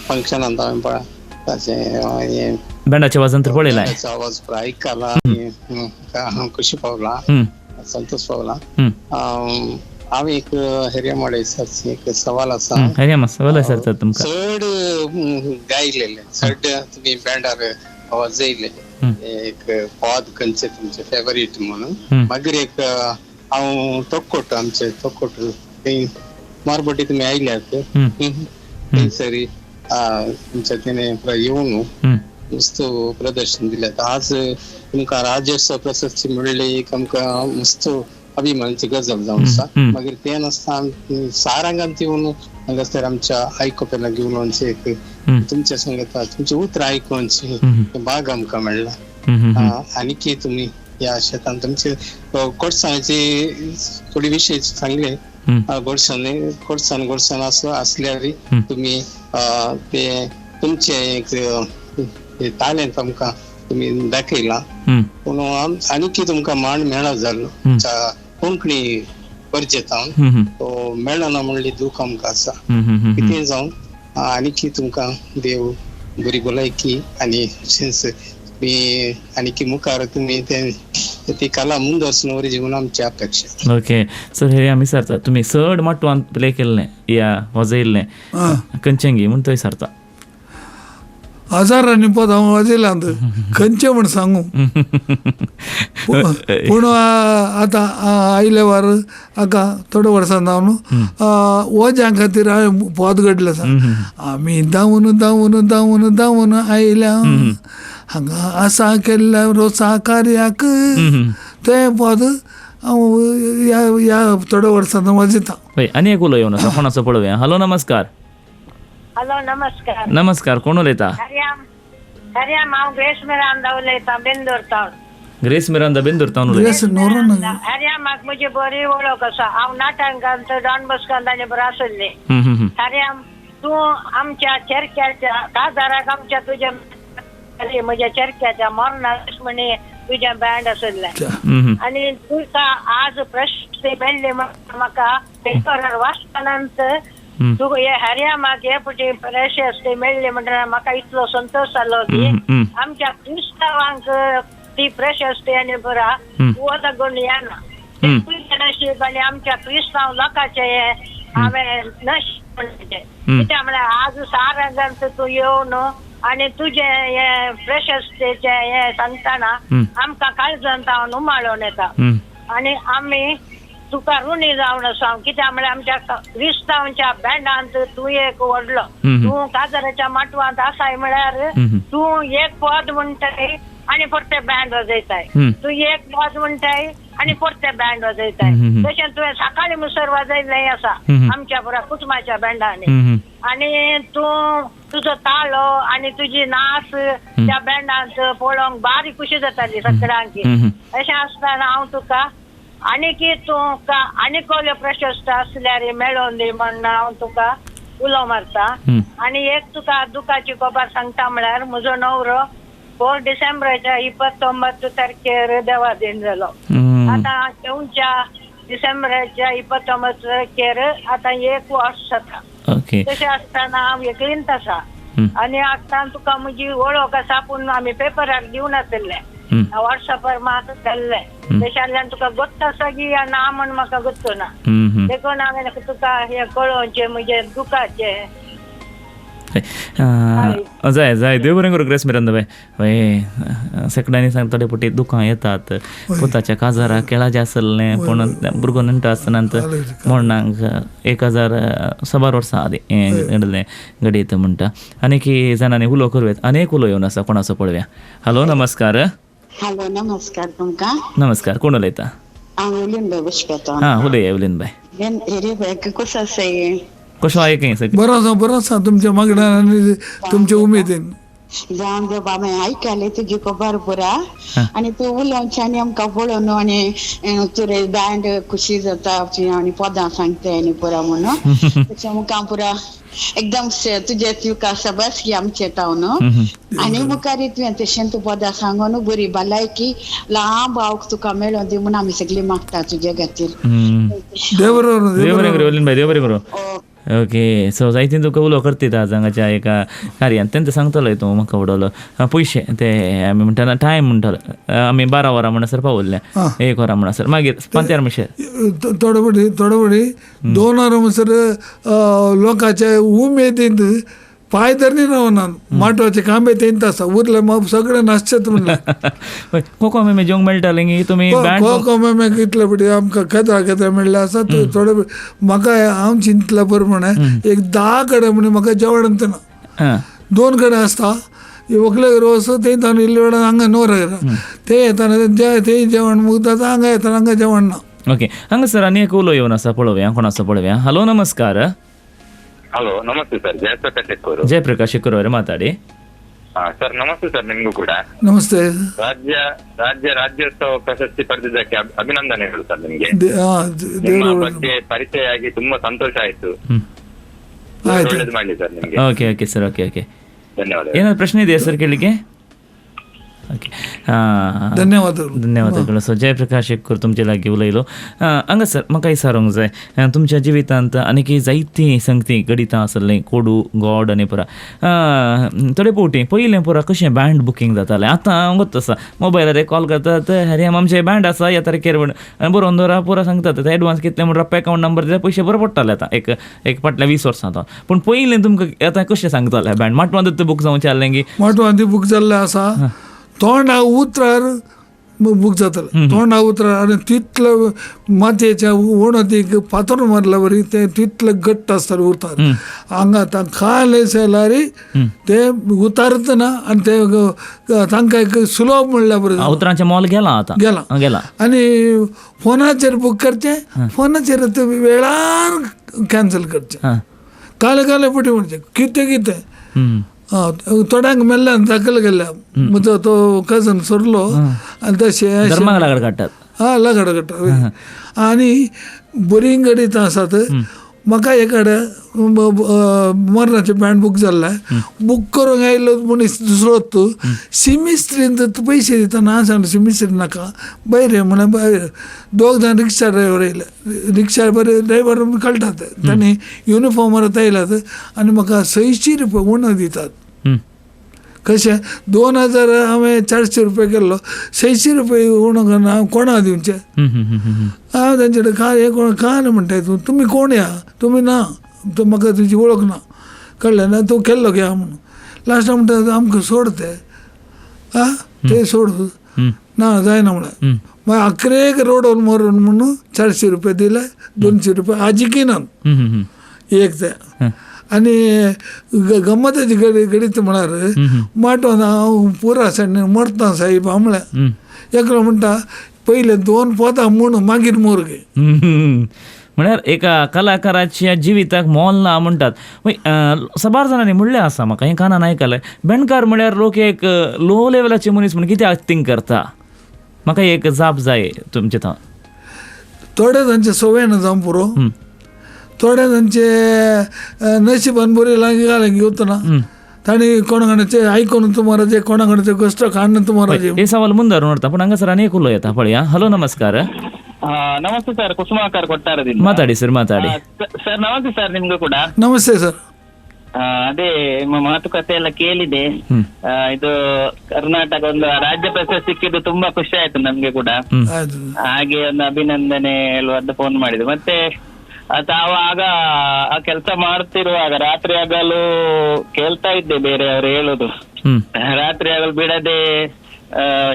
फंक्शनांत हांवें ताचें बँडाचें वाजंत्र पळयलां, आवाज आयकला, हांव खुशी पावला, संतोष पावला. हांव एक हेरिया मडेसाची एक सवाल आसा. हेरिया सवाल आसा सर तुमकां. चड गायलेले, चड तुमी बँडार वाजयले, एक पद खंयचे तुमचे फेवरेट म्हणून? मागीर एक हांव तोक्कोट, आमचे तोक्कोट थंय मारबटी तुमी आयल्यात थंयसर तुमच्या तेणे येवन मस्त प्रदर्शन दिल्यात. आज तुमकां राज्योत्सव प्रशस्ती मेळ्ळी, एक आमकां मस्त अभिमानाची गजाल जावन आसा. मागीर ते नासतना सारांगांत येवन हांगासर आमच्या आयकुप्याक घेवन एक तुमच्या संगता तुमची उतरां आयकुची भाग आमकां मेळ्ळा. आनीकी तुमी ह्या शेतान तुमचे गोडसाणाची थोडी विशय सांगले, गोडसाण गोडसाण गोडसाण आसल्यार तुमी ते तुमचे एक तालेंत आमकां तुमी दाखयला, पूण आनीकी तुमकां मान मेळना जालो कोंकणी गरजेतावन तो मेळना म्हणली दूख आमकां आसा. कितें जावं आनीकी तुमकां देव बरी भलायकी आनी तशेंच तुमी आनीकी मुखार तुमी ती कला मुंदर वरी म्हणून आमची अपेक्षा. ओके सर, हे आमी विचारता तुमी चड माटवान प्ले केल्लें या वाजयल्लें खंयचें म्हूण थंय विचारता? हजारांनी पद हांव वाजयलां, खंयचें म्हूण सांगू, पूण आतां आयले वार हाका थोड्या वर्सां जावन वज्यां खातीर हांवें पद घडलें आसा. आमी धांवून धांवून धांवून धांवून आयल्या हांगा आसा केल्ल्या रोसा कार्याक, तें पद हांव ह्या ह्या थोड्या वर्सां वाजयता. आनी एक उलो येवन आसा, कोणाचो पळोवया. हॅलो, नमस्कार. हॅलो, नमस्कार. नमस्कार, कोण उलयता? हरियाम हरियाम, हांव ग्रेस मिरांदा उलयतां, बेंदूर तावन. ग्रेस मिरांदा बेंदूर तावन उलयता. ग्रेस नोरोन. हरयामाक म्हजी बरी वळख आसा. हांव नाटकांत डॉन बॉस्कोंत आनी बरो आसली. हरयाम तूं आमच्या चेरक्याच्या काजाराक आमच्या तुज्या म्हज्या चेरक्याच्या मरणाक म्हणी तुजें बँड आशिल्लें आनी तुका आज प्रशस्ती मेळ्ळी म्हण म्हाका पेपरार वाचतानाच तुका हे हरयामाक हे फावटी प्रशस्ती मेळ्ळी म्हणटना म्हाका इतलो संतोश जालो की आमच्या क्रिस्तांवांक ती प्रशस्ती आनी बरा वता येना. तुजें नशीब आनी आमच्या क्रिस्तांव लोकांचें हें हांवें नशीब म्हणचें. कित्याक म्हळ्यार आज सारंगांत तूं येवन आनी तुजें हें प्रशस्तीचें हें सांगतना आमकां काळजांत हांव उमाळून येता आनी आमी तुका ऋणी जावन आसा. कित्याक म्हळ्यार आमच्या क्रिस्तांवच्या बँडांत तूं एक व्हडलो, तूं काजाराच्या माटवांत आसाय म्हळ्यार तूं एक पद म्हणटाय आनी परतें बँड वाजयताय, तूं एक पद म्हणटाय आनी परतें बँड वाजयताय. तशें तुवें सकाळीं मुसर वाजयल्लें आसा आमच्या पुरा कुटुंबाच्या बँडांनी. आनी तूं तुजो ताळो आनी तुजी नाच त्या बँडांत पळोवंक बारीक खुशी जाताली सगळ्यांकी. अशें आसतना हांव तुका आनीकी तुका आनी कसल्यो प्रशस्त आसल्यार मेळोवन दी म्हण हांव तुका उलो मारता. आनी एक तुका दुखाची खबर सांगता म्हळ्यार म्हजो न्हवरो 4 डिसेंबराच्या 29 तारखेर देवाधीन जालो. आतां येवच्या डिसेंबराच्या 29 तारखेर आतां एक वर्स जाता. तशें आसतना हांव एकलींत आसा आनी आतां तुका म्हजी वळख आसा पूण आमी पेपरार दिवनाशिल्लें, वॉट्सॅपार म्हाका घाल्लें. तशें जाल्यार तुका गोत्त आसा की ना म्हण म्हाका गोत्त ना, देखून हांवें तुका हें कळोवचें म्हजें दुखाचें. जाय जाय देव बरें करूं ग्रेस मिरांदा बाय. हय सेकडांनी सांग थोडे फावटी दुखां येतात पुताच्या काजाराक केळाचें आसलें पूण भुरगो नेणटो आसतना मरणाक 1000 सबार वर्सां आदीं हें घडलें घडयत म्हणटा. आनी की जाणांनी उलो करूं येता. आनी एक उलो येवन आसा कोणाचो पळोवया. हॅलो नमस्कार. हॅलो नमस्कार तुमकां. नमस्कार, कोण उलयता? हांव एवलीन बाय बशपेता. हां उलय एवलीन बाय. कसो आसा? कसो आहे सगळं? बरो आसा, बरो आसा. तुमच्या मागण्यान आनी तुमच्या उमेदीन. जावन बाबा हांवें आयकलें तुजी खबर पुरा आनी तूं उलोवचें आनी आमकां पळोवन आनी तुरे बँड खुशी जाता आनी पदां सांगताय आनी पुरा म्हणून तशें मुखार पुरा एकदम तुजे तुका सबस की आमचें तावन आनी मुखार तुवें तशें तूं पदां सांगून बरी भलायकी लांब आवक तुका मेळोन दी म्हूण आमी सगळीं मागता तुजे खातीर. देव बरें करूं एवलीन बाय, देव बरें करूं. ओके सो जायते तुका उलो करतात आज हांगाच्या एका कार्यान तेंका सांगतलो तूं म्हाका उडवलो पयशे ते आमी म्हणटाना टायम म्हणटालो आमी 12 वरां म्हणसर पावल्ले, 1 वरां म्हणसर मागीर पांत्यार म्हणशे थोडे फावटी थोडे फावटी 2 वरां म्हणसर लोकांचे उमेदीन पांय धरणी रावना माटवाचे कांबे तेंत आसा उरले मग सगळे नाचचेत म्हणलें. कोको मेमे जेवंक मेळटालें की तुमी कोको मेमे कितले फावटी आमकां केद्रा केद्रा मेळ्ळें आसा. थोडे म्हाका हांव चिंतल्या प्रमाणे एक 10 कडेन म्हण म्हाका जेवण ना, 2 कडेन आसता व्हंकले रोस ते तांदूळ इल्ले वेळान हांगा नोर ते येताना ते जेवण मुगता हांगा येताना हांगा जेवण ना. ओके हांगासर आनी एक उलो येवन आसा पळोवया कोणाचो पळोवया. हॅलो नमस्कार. ಹಲೋ ನಮಸ್ತೆ ಸರ್, ಜಯಪ್ರಕಾಶ್ ಶೆಕ್ಕೂರು. ಜಯಪ್ರಕಾಶ್ ಶೆಕ್ಕೂರು ಅವರೇ ಮಾತಾಡಿ. ಸರ್ ನಮಸ್ತೆ ಸರ್, ನಿಮ್ಗೂ ಕೂಡ ನಮಸ್ತೆ. ರಾಜ್ಯ ರಾಜ್ಯ ರಾಜ್ಯೋತ್ಸವ ಪ್ರಶಸ್ತಿ ಪಡೆದಿದ್ದಕ್ಕೆ ಅಭಿನಂದನೆಗಳು ಸರ್ ನಿಮ್ಗೆ. ನಿಮ್ಮ ಬಗ್ಗೆ ಪರಿಚಯ ಆಗಿ ತುಂಬಾ ಸಂತೋಷ ಆಯ್ತು. ಒಳ್ಳೇದು ಮಾಡ್ಲಿ ಸರ್ ನಿಮ್ಗೆ. Okay okay sir, okay okay, ಧನ್ಯವಾದ. ಏನಾದ್ರು ಪ್ರಶ್ನೆ ಇದೆಯಾ ಸರ್ ಕೇಳಲಿಕ್ಕೆ? ओके ಧನ್ಯವಾದಗಳು ಧನ್ಯವಾದಗಳು. सो जयप्रकाश शेक्कूर तुमचे लागीं उलयलो. हांगासर म्हाका विचारूंक जाय, तुमच्या जिवितांत आनीक जायतीं संगती घडितां आसलीं, कोडू गॉड आनी पुरा थोडे फावटी पयलें पुरा कशें बँड बुकींग जातालें, आतां गोत आसा मोबायलार कॉल करतात, अरे आमचें बँड आसा ह्या तारखेर म्हण आनी बरोवन दवरा पुरा सांगतात, एडवान्स कितले म्हण रप्पा अकावंट नंबर दिल्यार पयशे बरे पडटाले आतां एक एक फाटल्या 20 वर्सां आतां. पूण पयलें तुमकां आतां कशें सांगतालें बँड माटवांत बूक जावचें आहलें की? माटवांत बूक जाल्लें आसा, तोंडा उतरार बूक जातालें, तोंडा उतरार आनी तितले मातयेच्या वणतीक फातर मारल्या बरी ते तितले घट्ट आसताले उतार. हांगा तांकां जाल्यार ते उतारत ना आनी ते तांकां एक सुलभ म्हणल्या बरें. उतरांचें मोल गेलां आतां, गेलां गेलां. आनी फोनाचेर बूक करचें, फोनाचेर वेळार कॅन्सल करचें, काले काले पटी म्हणचें कितें कितें. थोड्यांक मेल्ल्यान दाखल केल्या म्हजो तो कजन सोरलो आनी तशें धर्माक लागड काडटात. हां लागड काडटात आनी बरीं गणितां आसात. म्हाका एकाडे मरणाचें बँड बूक जाल्लें, बूक करूंक आयलो मनीस दुसरोच सिमिस्त्रीन पयशे दिता ना सांगलें सिमिस्त्री नाका बरें म्हणलें बरें. दोग जाण रिक्षा ड्रायवर येयले, रिक्षा बरे ड्रायवर कळटात तांणी युनिफॉर्मार येयलात आनी म्हाका 600 रुपया उणो दितात. कशें 2000 हांवें 400 रुपया केल्लो, 600 रुपया उणो करून हांव कोणा दिवचें? हांव तांचे कडेन काय हें कोण काय म्हणटाय तूं, तुमी कोण या, तुमी ना, तूं म्हाका तुजी वळख ना, कळ्ळें ना, तूं केल्लो घ्या म्हणून. लास्टाक म्हणटा आमकां सोड ते, आं ते सोड ना जायना म्हणलें. मागीर अकरेक रोडवर मरून म्हणून 400 रुपया दिले, 200 रुपया आजिकी ना एक ते. आनी गम्मताची गणीत म्हळ्यार माटोन हांव पुरा सायडीन मरता साहेब हांव म्हळ्यार एकलो म्हणटा पयले 2 पोतां म्हूण मागीर मोर गे. म्हळ्यार एका कलाकाराच्या जिविताक मोल ना म्हणटात. साबार जाणांनी म्हणलें आसा, म्हाका हें कानान आयकलें, बेणकार म्हळ्यार लोक एक लो लेवलाचे मनीस म्हूण कितें एक्टींग करता. म्हाका एक जाप जाय तुमचे थंय. थोडे तांचे संवय ना जावं पुरो, थोडे तांचे नशिबान बरी लागीं लागीं वतना तांणी कोणा कोणाचे आयकून तुमाराचे कोणा कोणाचे कश्ट काडून तुमाराचे. हे सवाल मुंदार उरता पूण हांगासर आनी एक उलो येता पळया. हॅलो नमस्कार. ನಮಸ್ತೆ ಸರ್, ಕುಸುಮಾಕರ್ ಕೊಟ್ಟಾರದಿಂದ. ಮಾತಾಡಿ ಸರ್, ಮಾತಾಡಿ ಸರ್. ನಮಸ್ತೆ ಸರ್, ನಿಮ್ಗೂ ಕೂಡ ನಮಸ್ತೆ ಸರ್. ಅದೇ ನಿಮ್ಮ ಮಾತುಕತೆ ಎಲ್ಲ ಕೇಳಿದೆ. ಇದು ಕರ್ನಾಟಕ ಒಂದು ರಾಜ್ಯ ಪ್ರಶಸ್ತಿ ಸಿಕ್ಕಿದ್ದು ತುಂಬಾ ಖುಷಿ ಆಯ್ತು ನಮ್ಗೆ ಕೂಡ. ಹಾಗೆ ಒಂದು ಅಭಿನಂದನೆ ಹೇಳುವಂತ ಫೋನ್ ಮಾಡಿದೆ. ಮತ್ತೆ ತಾವು ಆಗ ಆ ಕೆಲಸ ಮಾಡ್ತಿರುವಾಗ ರಾತ್ರಿ ಆಗಲು ಕೇಳ್ತಾ ಇದ್ದೆ ಬೇರೆಯವರು ಹೇಳುದು, ರಾತ್ರಿ ಆಗಲು ಬಿಡದೆ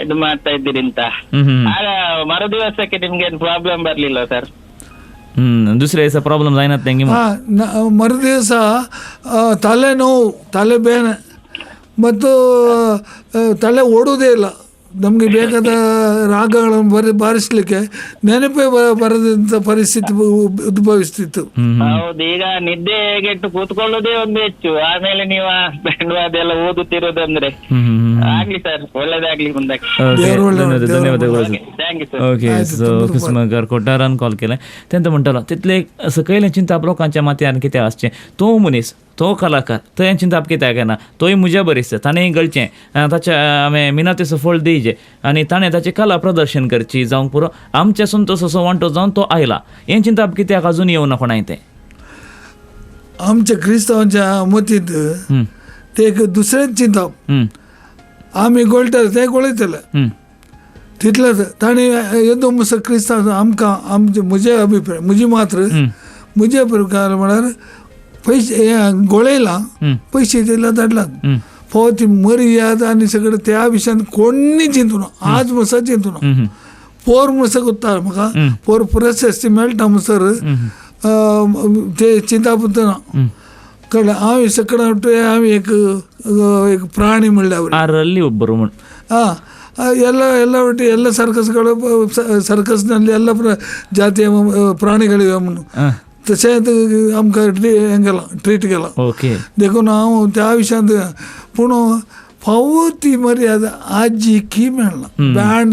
ಇದು ಮಾಡ್ತಾ ಇದ್ದೀರಿ ಅಂತ. ಆಗ ಮರು ದಿವಸಕ್ಕೆ ನಿಮ್ಗೆ ಏನು ಪ್ರಾಬ್ಲಮ್ ಬರ್ಲಿಲ್ಲ ಸರ್? दुसरे ದಿವಸ ಪ್ರಾಬ್ಲಮ್ जायना? ಮರು ದಿವಸ ತಲೆನೋವು, ತಲೆ ಬೇನೆ ಮತ್ತು ತಲೆ ಓಡುವುದೇ ಇಲ್ಲ. ನಮಗೆ ಬೇಕಾದ ರಾಗಗಳನ್ನು ಬಾರಿಸಲಿಕ್ಕೆ ನೆನಪೇ ಬರದಂತ ಪರಿಸ್ಥಿತಿ ಉದ್ಭವಿಸ್ತಿತ್ತು. ಹೌದು, ಈಗ ನಿದ್ದೆ ಗೆಟ್ಟು ಕೂತ್ಕೊಳ್ಳೋದೇ ಒಂದು ಹೆಚ್ಚು, ಆಮೇಲೆ ನೀವು ಅದೆಲ್ಲ ಓದುತ್ತಿರೋದಂದ್ರೆ. ಆಗ್ಲಿ ಸರ್, ಒಳ್ಳೇದಾಗ್ಲಿ ಮುಂದಕ್ಕೆ. ಧನ್ಯವಾದಗಳು. ओके, सो कुसुमाकर कोटारान कॉल केलें तेंत म्हणटालो तितले सकयलें चिंताप लोकांच्या माथ्यान कितें आसचें, तो मनीस तो कलाकार थंय चिंताप कित्याक येना, तोय म्हज्या बरीच ताणें गळचें, ताच्या हांवें मिनातेचो फळ दिवचें आनी ताणें ताची कला प्रदर्शन करची जावंक पुरो, आमच्या संतोष असो वांटो जावन तो आयला. हें चिंताप कित्याक अजून येवना कोणाय तें? आमच्या क्रिस्तांवाच्या मतींत ते एक दुसरेंच चिंताप, आमी गोळटाले ते गोळयतले तितलेंच. ताणें येदो मुसो क्रिस्तांव आमकां आमचे म्हजे अभिप्राय म्हजी मात्र म्हजे अभिप्राय म्हळ्यार पयशे गोळयलां, पयशे दिला धाडलात, फावो ती मर्याद आनी सगळें त्या विशयान कोणी चिंतूना, आज म्हणसर चिंतूना. पोर म्हणसर उत्ता म्हाका पोर प्रशस्ती मेळटा म्हणसर ते चिंताप ना, कळ्ळें? हांव सगळें हांव एक एक प्राणी म्हणल्यार ಒಬ್ಬರು ಹಾಂ ಎಲ್ಲ ಎಲ್ಲ ಒಟ್ಟು ಎಲ್ಲ ಸರ್ಕಸ್ಗಳು ಸರ್ಕಸ್ನಲ್ಲಿ ಎಲ್ಲ ಜಾತಿಯ ಪ್ರಾಣಿಗಳಿವೆ तशेंच आमकां हें केलां, ट्रीट केलां. ओके, देखून हांव त्या विशयांत पूण फावो ती मर्यादा आजी की मेळना. बँड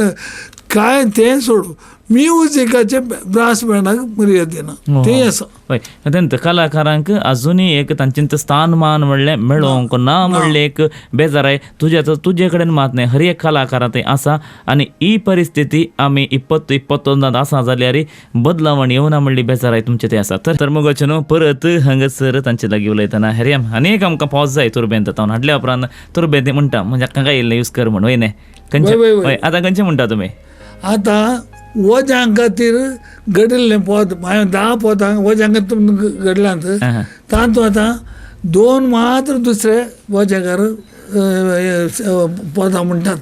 काय तें सोडू, म्युजिकाचे ब्रास बँडाक मर्यादा दिना तें आसा. हय, तेंत कलाकारांक अजुनूय एक तांचें स्थान मान म्हणलें मेळोवंक ना म्हणलें एक बेजाराय तुज्या तुजे कडेन मात न्हय, हर एक कलाकारा थंय आसा. आनी ही परिस्थिती आमी 2021 आसा जाल्यार बदलावण येवना म्हणली बेजाराय तुमचें तें आसा. तर मगोचें न्हू परत हांगासर तांचे लागीं उलयतना हरयाम आनी एक आमकां पॉज जाय तुर्बेंत तावन हाडल्या उपरांत तुर्बेंत म्हणटा म्हणजे हांगा येयल्लें यूज कर म्हण. हय न्हय? खंयचें? हय, आतां खंयचें म्हणटा तुमी? आतां वज्यां खातीर घडिल्लें पोत हांवें 10 पोतांक वज्यां खातीर घडल्यांत, तातूंत आतां 2 मात्र दुसरे वज्याकार पोतां म्हणटात.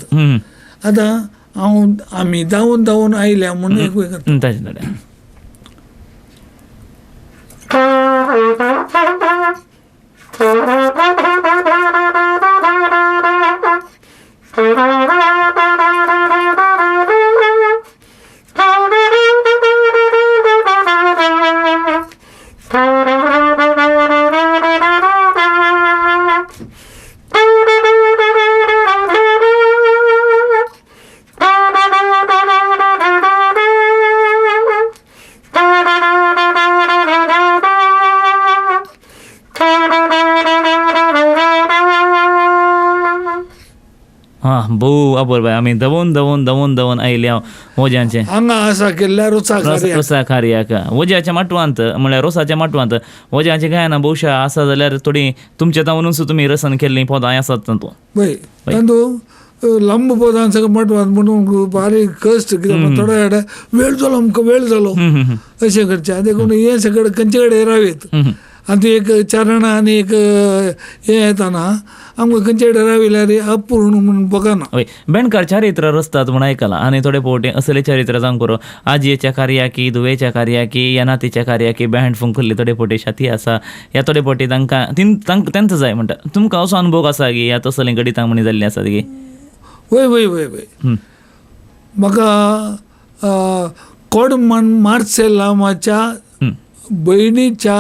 आतां हांव आमी धांवून धांवून आयल्या म्हूण एक Thank you. हां भोव अपुरबाय. आमी दवोन दवोन दवोन दवोन आयिल्ले हांव वोज्यांचें हांगा आसा केल्ल्या रोसा कार्याक वोज्याच्या माटवांत म्हळ्यार रोसाच्या माटवांत वोज्याचें गायना भोवशा आसा जाल्यार थोडी तुमच्या तावनूच तुमी रसन केल्लीं पदां आसात तातूंत. वय तातूंत लांब पदां सगळें माटवांत म्हणून बारीक कश्ट कित्याक थोडे वेळ जालो आमकां वेळ जालो अशें करचें. देखून हें सगळें खंयचे कडेन रावयत आनी एक चरणां आनी एक हें येताना आमकां खंयचे कडेन राविल्यार अपूर्ण म्हणून बघना. हय बेणकार चारित्र रचतात म्हूण आयकलां आनी थोडे फावटी असले चारित्र जावंक पुरो आजयेच्या कार्याकी धुवेच्या कार्याकी या नातीच्या कार्याकी बँड फुंकल्ली थोडे फावटी शाती आसा ह्या थोडे फावटी तांकां तांकां जाय म्हणटा. तुमकां असो अनुभव आसा की ह्या तसलीं गणितां म्हणी जाल्लीं आसात की? वय वय वय वय म्हाका कोडमन मार्सेलामाच्या भयणीच्या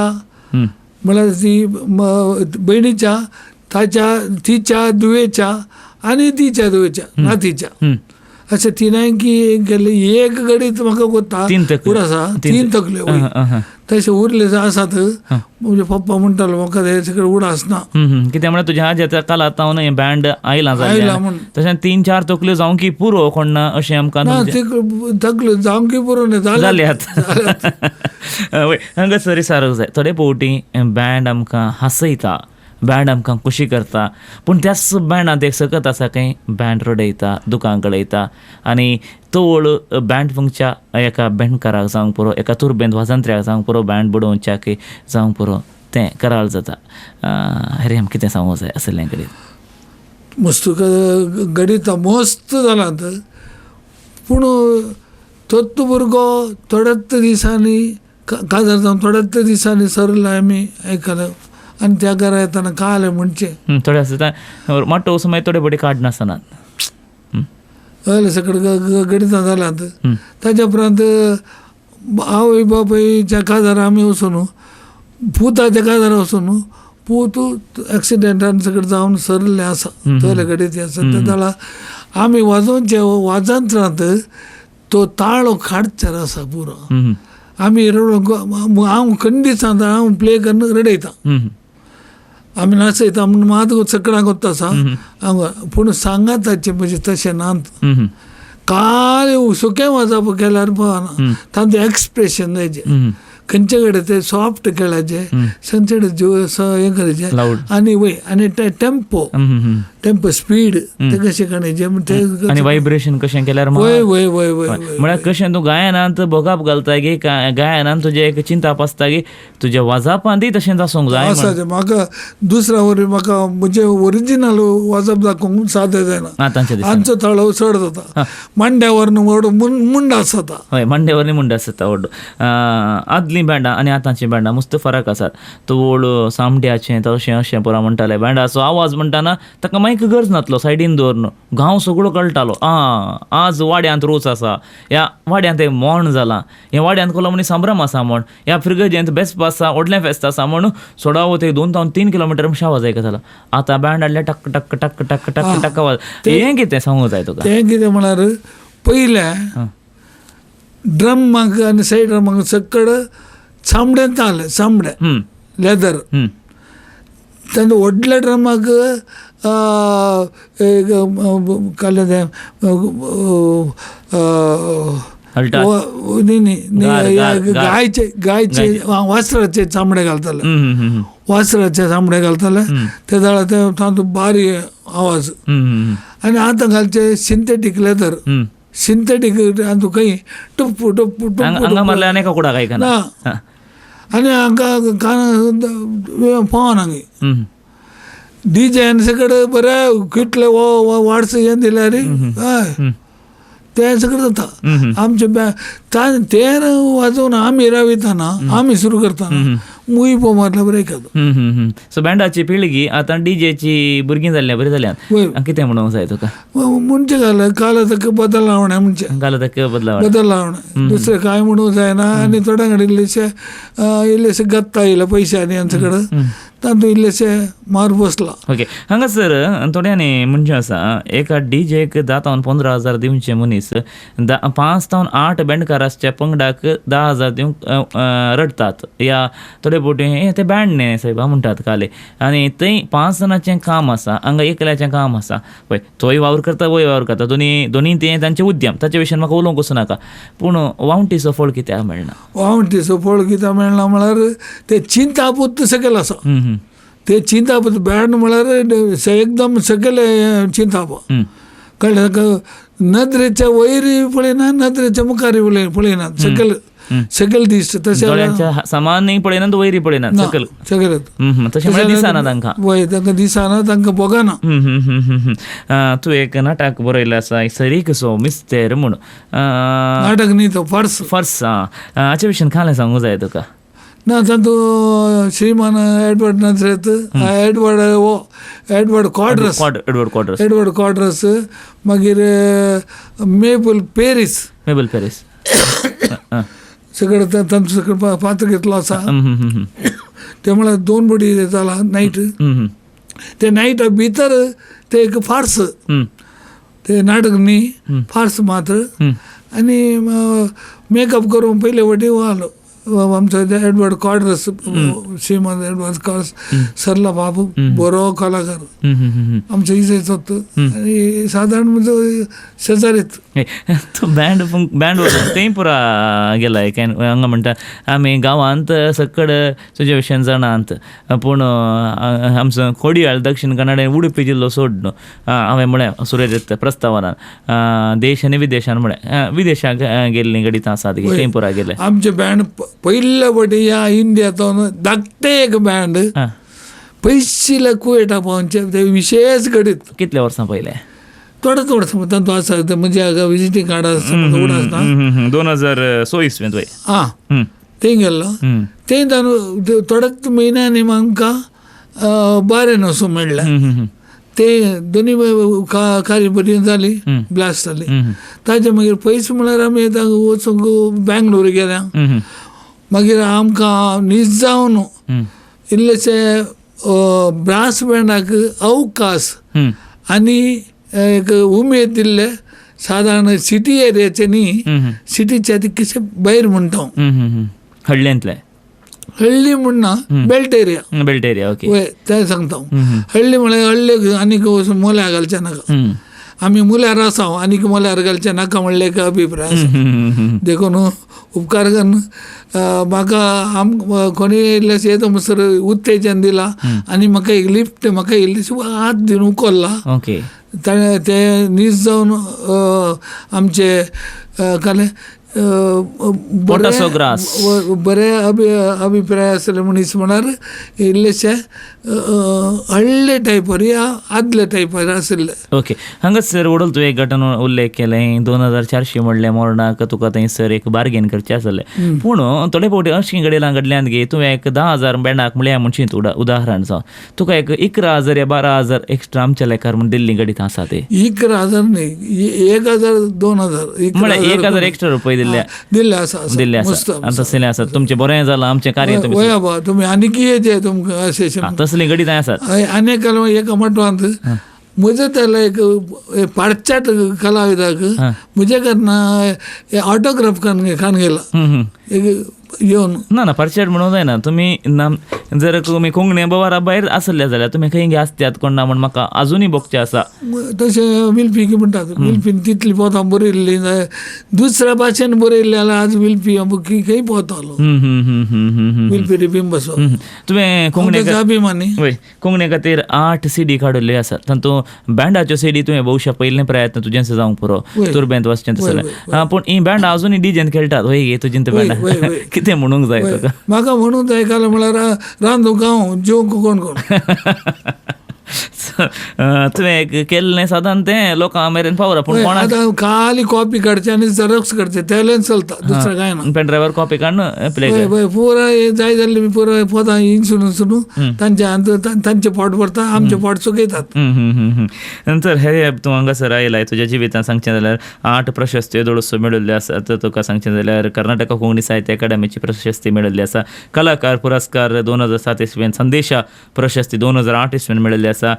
म्हळ्यार ती भयणीच्या ताच्या तिच्या धुवेच्या आनी तिच्या धुवेच्या नातीच्या अशें तिनांकी केल्ले एक गडीत म्हाका कोत्ता उड आसा तीन तकल्यो तशें उरले आसात. म्हजे पप्पा म्हणटालो म्हाका हे सगळें उड आसना कित्याक म्हळ्यार तुज्या आज्याच्या काळांत हें बँड आयलां जालें तशें 3-4 तकल्यो जावंकी पुरो कोण ना अशें आमकां तकल्यो जावंकी पुरो जाल्यात. वय हांगासर सारक जाय थोडे फावटी बँड आमकां हांसयता, बँड आमकां खुशी करता, पूण त्याच बँडांत एक सकत आसा खंय बँड रडयता, दुकां गळयता आनी तवळ बँड फुंकच्या एका बँडकाराक जावंक पुरो, एका तुर्बेंत वाजंत्र्याक जावंक पुरो, बँड बडोवच्याक जावंक पुरो, तें कराल जाता. हरे आम कितें सांगूंक जाय असलें कडेन मस्त गणितां मस्त जालां. पूण तोच भुरगो थोड्याच दिसांनी काजार जावन थोड्याच दिसांनी सरले आमी आयकलें आनी त्या घरा येताना काले म्हणचें थोडे आसता माटोव मागीर थोडे फावटी काडनासतना हय सगळें गणितां जाल्यांत. ताच्या उपरांत आवय बापायच्या काजारा आमी वचून पुताच्या काजारा वचून पूत एक्सिडेंटान सगळें जावन सरलें आसा तसले गणित आसा. त्या जाल्यार आमी वाजोवचे वाजंत्रांत तो ताळो काडचार आसा पुरो. आमी रडूंक हांव खंडीत सांगता हांव प्ले करून रडयता आमी नाचयता म्हूण मात सगळ्यांक वता आसा हांव पूण सांगाताचें म्हणजे तशें ना. काल सुकें वाजप केल्यार पळोवना तांचें एक्सप्रेशन जायचें खंयचे कडेन ते सॉफ्ट खेळाचे खंयचे कडेन हें करायचें आनी वय आनी ते टेम्पो टेम्पो स्पीड ते कशें काडयचें ते आनी वायब्रेशन कशें केल्यार वय वय वय वय म्हळ्यार कशें तूं गायनांत भोगाप घालता की गायनांत तुजें एक चिंताप आसता की तुज्या वाजापांतय तशेंच आसूंक जाय. आसा म्हाका दुसऱ्या वरवीं म्हाका म्हजें ओरिजिनल वाजप दाखोवंक साध्य जायना. आमचो ताळो चड जाता मांड्यावर व्हड मुंड आसता. हय मांड्यावर मुंड आसता व्हड. आदलीं बँडां आनी आतांचीं बँडां मस्त फरक आसात. तोळ सामड्याचें तशें अशें पुरा म्हणटाले बँडाचो आवाज म्हणटाना ताका मायक गरज नासलो सायडीन दवरून गांव सगळो कळटालो. आं आज वाड्यांत रोच आसा, ह्या वाड्यांत एक मोण जालां, ह्या वाड्यांत कोलो म्हण संभ्रम आसा म्हण, ह्या फिरगजेंत बेस्प आसा व्हडलें फेस्त आसा म्हण सोडावो ते 2-3 किलोमिटर आवाज आयकतालो. आतां बँड हाडल्या टक टक टक टक टक टक आवाज. हें कितें सांगूंक जाय तुका? तें कितें म्हळ्यार पयलें ड्रमाक आनी सायड ड्रमाक सकड चामड्यांत आसलें चामडें लेदर तेन्ना व्हडल्या ड्रमाक काडलें तें न्ही गायचे गायचे वासराचे चामडे घालताले वासराचे चामडे घालताले ते जाल्यार ते तातूंत बारीक आवाज. आनी आतां घालचे सिंथेटीक लेदर सिंथेटीक आनी खंय टुप्पू टुप्पू टुप्पू ना आनी हांगा कान पावना हांगा डिजायन सगळें बरें कितले वाड्स हें दिल्यार हय तें सगळें जाता. आमचें तें वाजोवन आमी राविताना आमी सुरू करतना मुय पो मारल्या बरें आयकता. सो बँडाची पिळगी आतां डीजेची भुरगीं जाल्ल्या बरीं जाल्यात. कितें म्हणूंक जाय तुका? म्हणचें घालें काल ताका बदलावणें म्हणचें काल ताका बदलावणें दुसरें कांय म्हणूंक जायना. आनी थोड्या कडेन इल्लेशे इल्लेशे गत्ता येयले पयशे आनी आमचे कडेन तातूंत इल्लेशें मार बसला. ओके, हांगासर थोड्यांनी म्हणजे आसा एका डीजेक 10 तावन 15 हजार दिवचे मनीस 5 तावन 8 बँडकार आसच्या पंगडाक 10 हजार दिवंक रडटात या थोडे फावटी हे ते बँड न्ही सायबा म्हणटात काले. आनी थंय 5 जाणांचें काम आसा, हांगा एकल्याचें काम आसा. पळय तोय वावर करता, वय वावर करता, दोनी ते तांचे उद्यम, ताचे विशयान म्हाका उलोवंक वचूं नाका. पूण वावंटीचो फळ कित्याक मेळना? वावंटीचो फळ कित्याक मेळना म्हळ्यार ते चिंतापूत सकयल आसा. ते चिंताप बँड म्हळ्यार एकदम सकयल चिंताप, कळ्ळें? नदरेच्या वयर पळयना, नदरेच्या मुखार पळयना, सकयल सकयल दिसता. तशें सामान्य पळयना, वयर पळयना, सकयल सकयल तशें म्हळ्यार दिसना तांकां. वय तांकां दिसना, तांकां भोगना. तूं एक नाटक बरयलें आसा सरी कसो मिस्तेर म्हूण. नाटक न्ही तो, फार्स. फार्स, आं, हाचे विशीं कालें सांगूंक जाय तुका. ना, तातूंत श्रीमान एडवर्ड नाजरेत, एडवर्ड हो एडवर्ड क्वाड्रस, एडवर्ड क्वाड्रस, मागीर मेबल पेरीस, मेबल पेरीस सगळें तांचो सगळें पात्र घेतलो आसा. ते म्हळ्यार 2 बडी जाला नायट, ते नायटा भितर ते एक फार्स, ते नाटक न्ही फार्स मात्र. आनी मेकअप करून पयले वटी आलो आमचो एडवर्ड क्वाड्रस, श्रीमान एडवर्ड क्वाड्रस सरला बाबू बरो कलाकार आमचो इजयचो आनी सादारण म्हणजे शेजारीत. तो बँड बँड तेंय पुरा गेला. हांगा म्हणटा आमी गांवांत सकड तुजे विशयान जाणात, पूण आमचो कोडियाळ दक्षिण कन्नड उडुपी जिल्लो सोड न्हू हांवें म्हळें सुरयत प्रस्तावनान देश आनी विदेशान म्हळें, विदेशाक गेल्लीं गडितां आसात थंय पुरा गेले. आमचे बँड पयल्या फावटी ह्या इंडियांतून धाकटें एक बँड पयशिल्ल्या कुवेटा पावचे ते विशेश घडीत. कितल्या वर्सां पयलें? थोडे थोडे तातूंत आसा म्हणजे विजिटींग कार्ड आसता 2006 इस्वेंत. आं, थंय गेल्लो. थंय तातूंत थोड्याच म्हयन्यांनी आमकां बारेन वचूंक मेळ्ळें. ते दोनी कार्य बरी जाली, ब्लास्ट जाली. ताजे मागीर पयस म्हळ्यार आमी वचूंक बेंगलोर गेल्या. मागीर आमकां नीज जावन इल्लेशे ब्रास बँडाक अवकाश आनी एक उमेद दिल्ले सादारण सिटी एरियाचे न्ही, सिटीच्या तितकेशे भायर म्हणटा हांव, हळ्ळेंतले. हळ्ळी म्हणना, belt area. Belt area, okay, वय तें सांगता हांव. हळ्ळी म्हळ्यार हळ्ळे आनीक वचून मोल्यार घालचें नाका, आमी मुल्यार आसा आनीक मोल्यार घालचें नाका म्हणलें एक अभिप्राय आसा. देखून उपकार करून म्हाका आम कोणी इल्लेशें येता म्हणसर उत्तेजन दिलां आनी म्हाका एक लिफ्ट, म्हाका इल्लेशें हात दिवन उखल्ला. ओके, ताणें तें नीज जावन आमचे कालें बरे अभिप्राय आसले मनीस म्हळ्यार इल्लेशे हळ्ळे टायपार या आदले टायपार आशिल्ले. ओके, हांगासर वडोल तुवें एक घटन उल्लेख केलें 2400 म्हणलें मरणाक तुका थंयसर एक बार्गेन करचें आसलें. पूण थोडे फावटी अशें घडयलां घडल्यान गे तुवें एक 10,000 बँडाक म्हळ्यार म्हणशी तूं उदाहरण जावं तुका एक 11,000 या 12,000 एक्स्ट्रा आमच्या लेखार म्हूण दिल्ली घडीत आसा ते. 11,000 न्ही, 1,000 2,000 म्हळ्यार 1,000 एक्स्ट्रा रुपये दिल्ले दिल्ले आसा, दिल्ले आसा. तसलें आसा तुमचें बरें जालां आमचें कार्य तुमी आनीक येचे तुमकां अशें तसलीं घडीत आसात. आनी एका मटवांत म्हजे त्याला एक पाश्चात्य कलाविदाक म्हजे कडन ऑटोग्राफ कान गेला एक येवन. ना ना, पाश्चात्य म्हणूंक जायना तुमी. जर तुमी कोंकणी बोवारा भायर आसले जाल्यार तुमी खंय आसतात कोण ना म्हण म्हाका आजुनूय भोगचें आसा. तशें विल्पी म्हणटात, विल्पीन तितली पोतां बरयल्ली दुसऱ्या भाशेन बरयल्ली जाल्यार आज विल्पी खंय पोवतालो. विल्पी रिबिंबसो तुवें कोंकणी अभिमानी. वय, कोंकणी खातीर 8 CD काडिल्ल्यो आसात, तातूंत बँडाच्यो CD तुवें बहुशा पयलें प्रयत्न तुजेंच जावंक पुरो तुर्बेंत वचचें तसलें. पूण ही बँडां आजुनूय डिजेन खेळटात हय गे तुजीं बँडां कितें म्हणूंक जाय तुका? म्हाका म्हणूंक जाय काल म्हळ्यार रांदूंक हांव, जेवंक कोण कोण. तुवें केल्लें सादारण तें लोकां मेरेन पावला पूण कोणाक आतां खाली कॉपी काडचे आनी झेरॉक्स काडचे तेल्यान चलता, दुसरें कांय ना. पेन ड्रायव्हर कॉपी काडून प्ले कर. पुरा जाय जाल्ले पुरा पदां इन्सून इन्सून तांचे तांचे पोट भरता, आमचे पोट चुकयतात. नंतर हे तूं हांगासर आयलाय तुज्या जिवितांत सांगचें जाल्यार 8 प्रशस्त्यो दोळसो मेळिल्ल्यो आसात. तुका सांगचें जाल्यार कर्नाटक कोंकणी साहित्य अकादमीची प्रशस्ती मेळिल्ली आसा, कलाकार पुरस्कार 2007 इस्वेन, संदेशा प्रशस्ती 2008 इस्वेन मेळिल्ली आसा,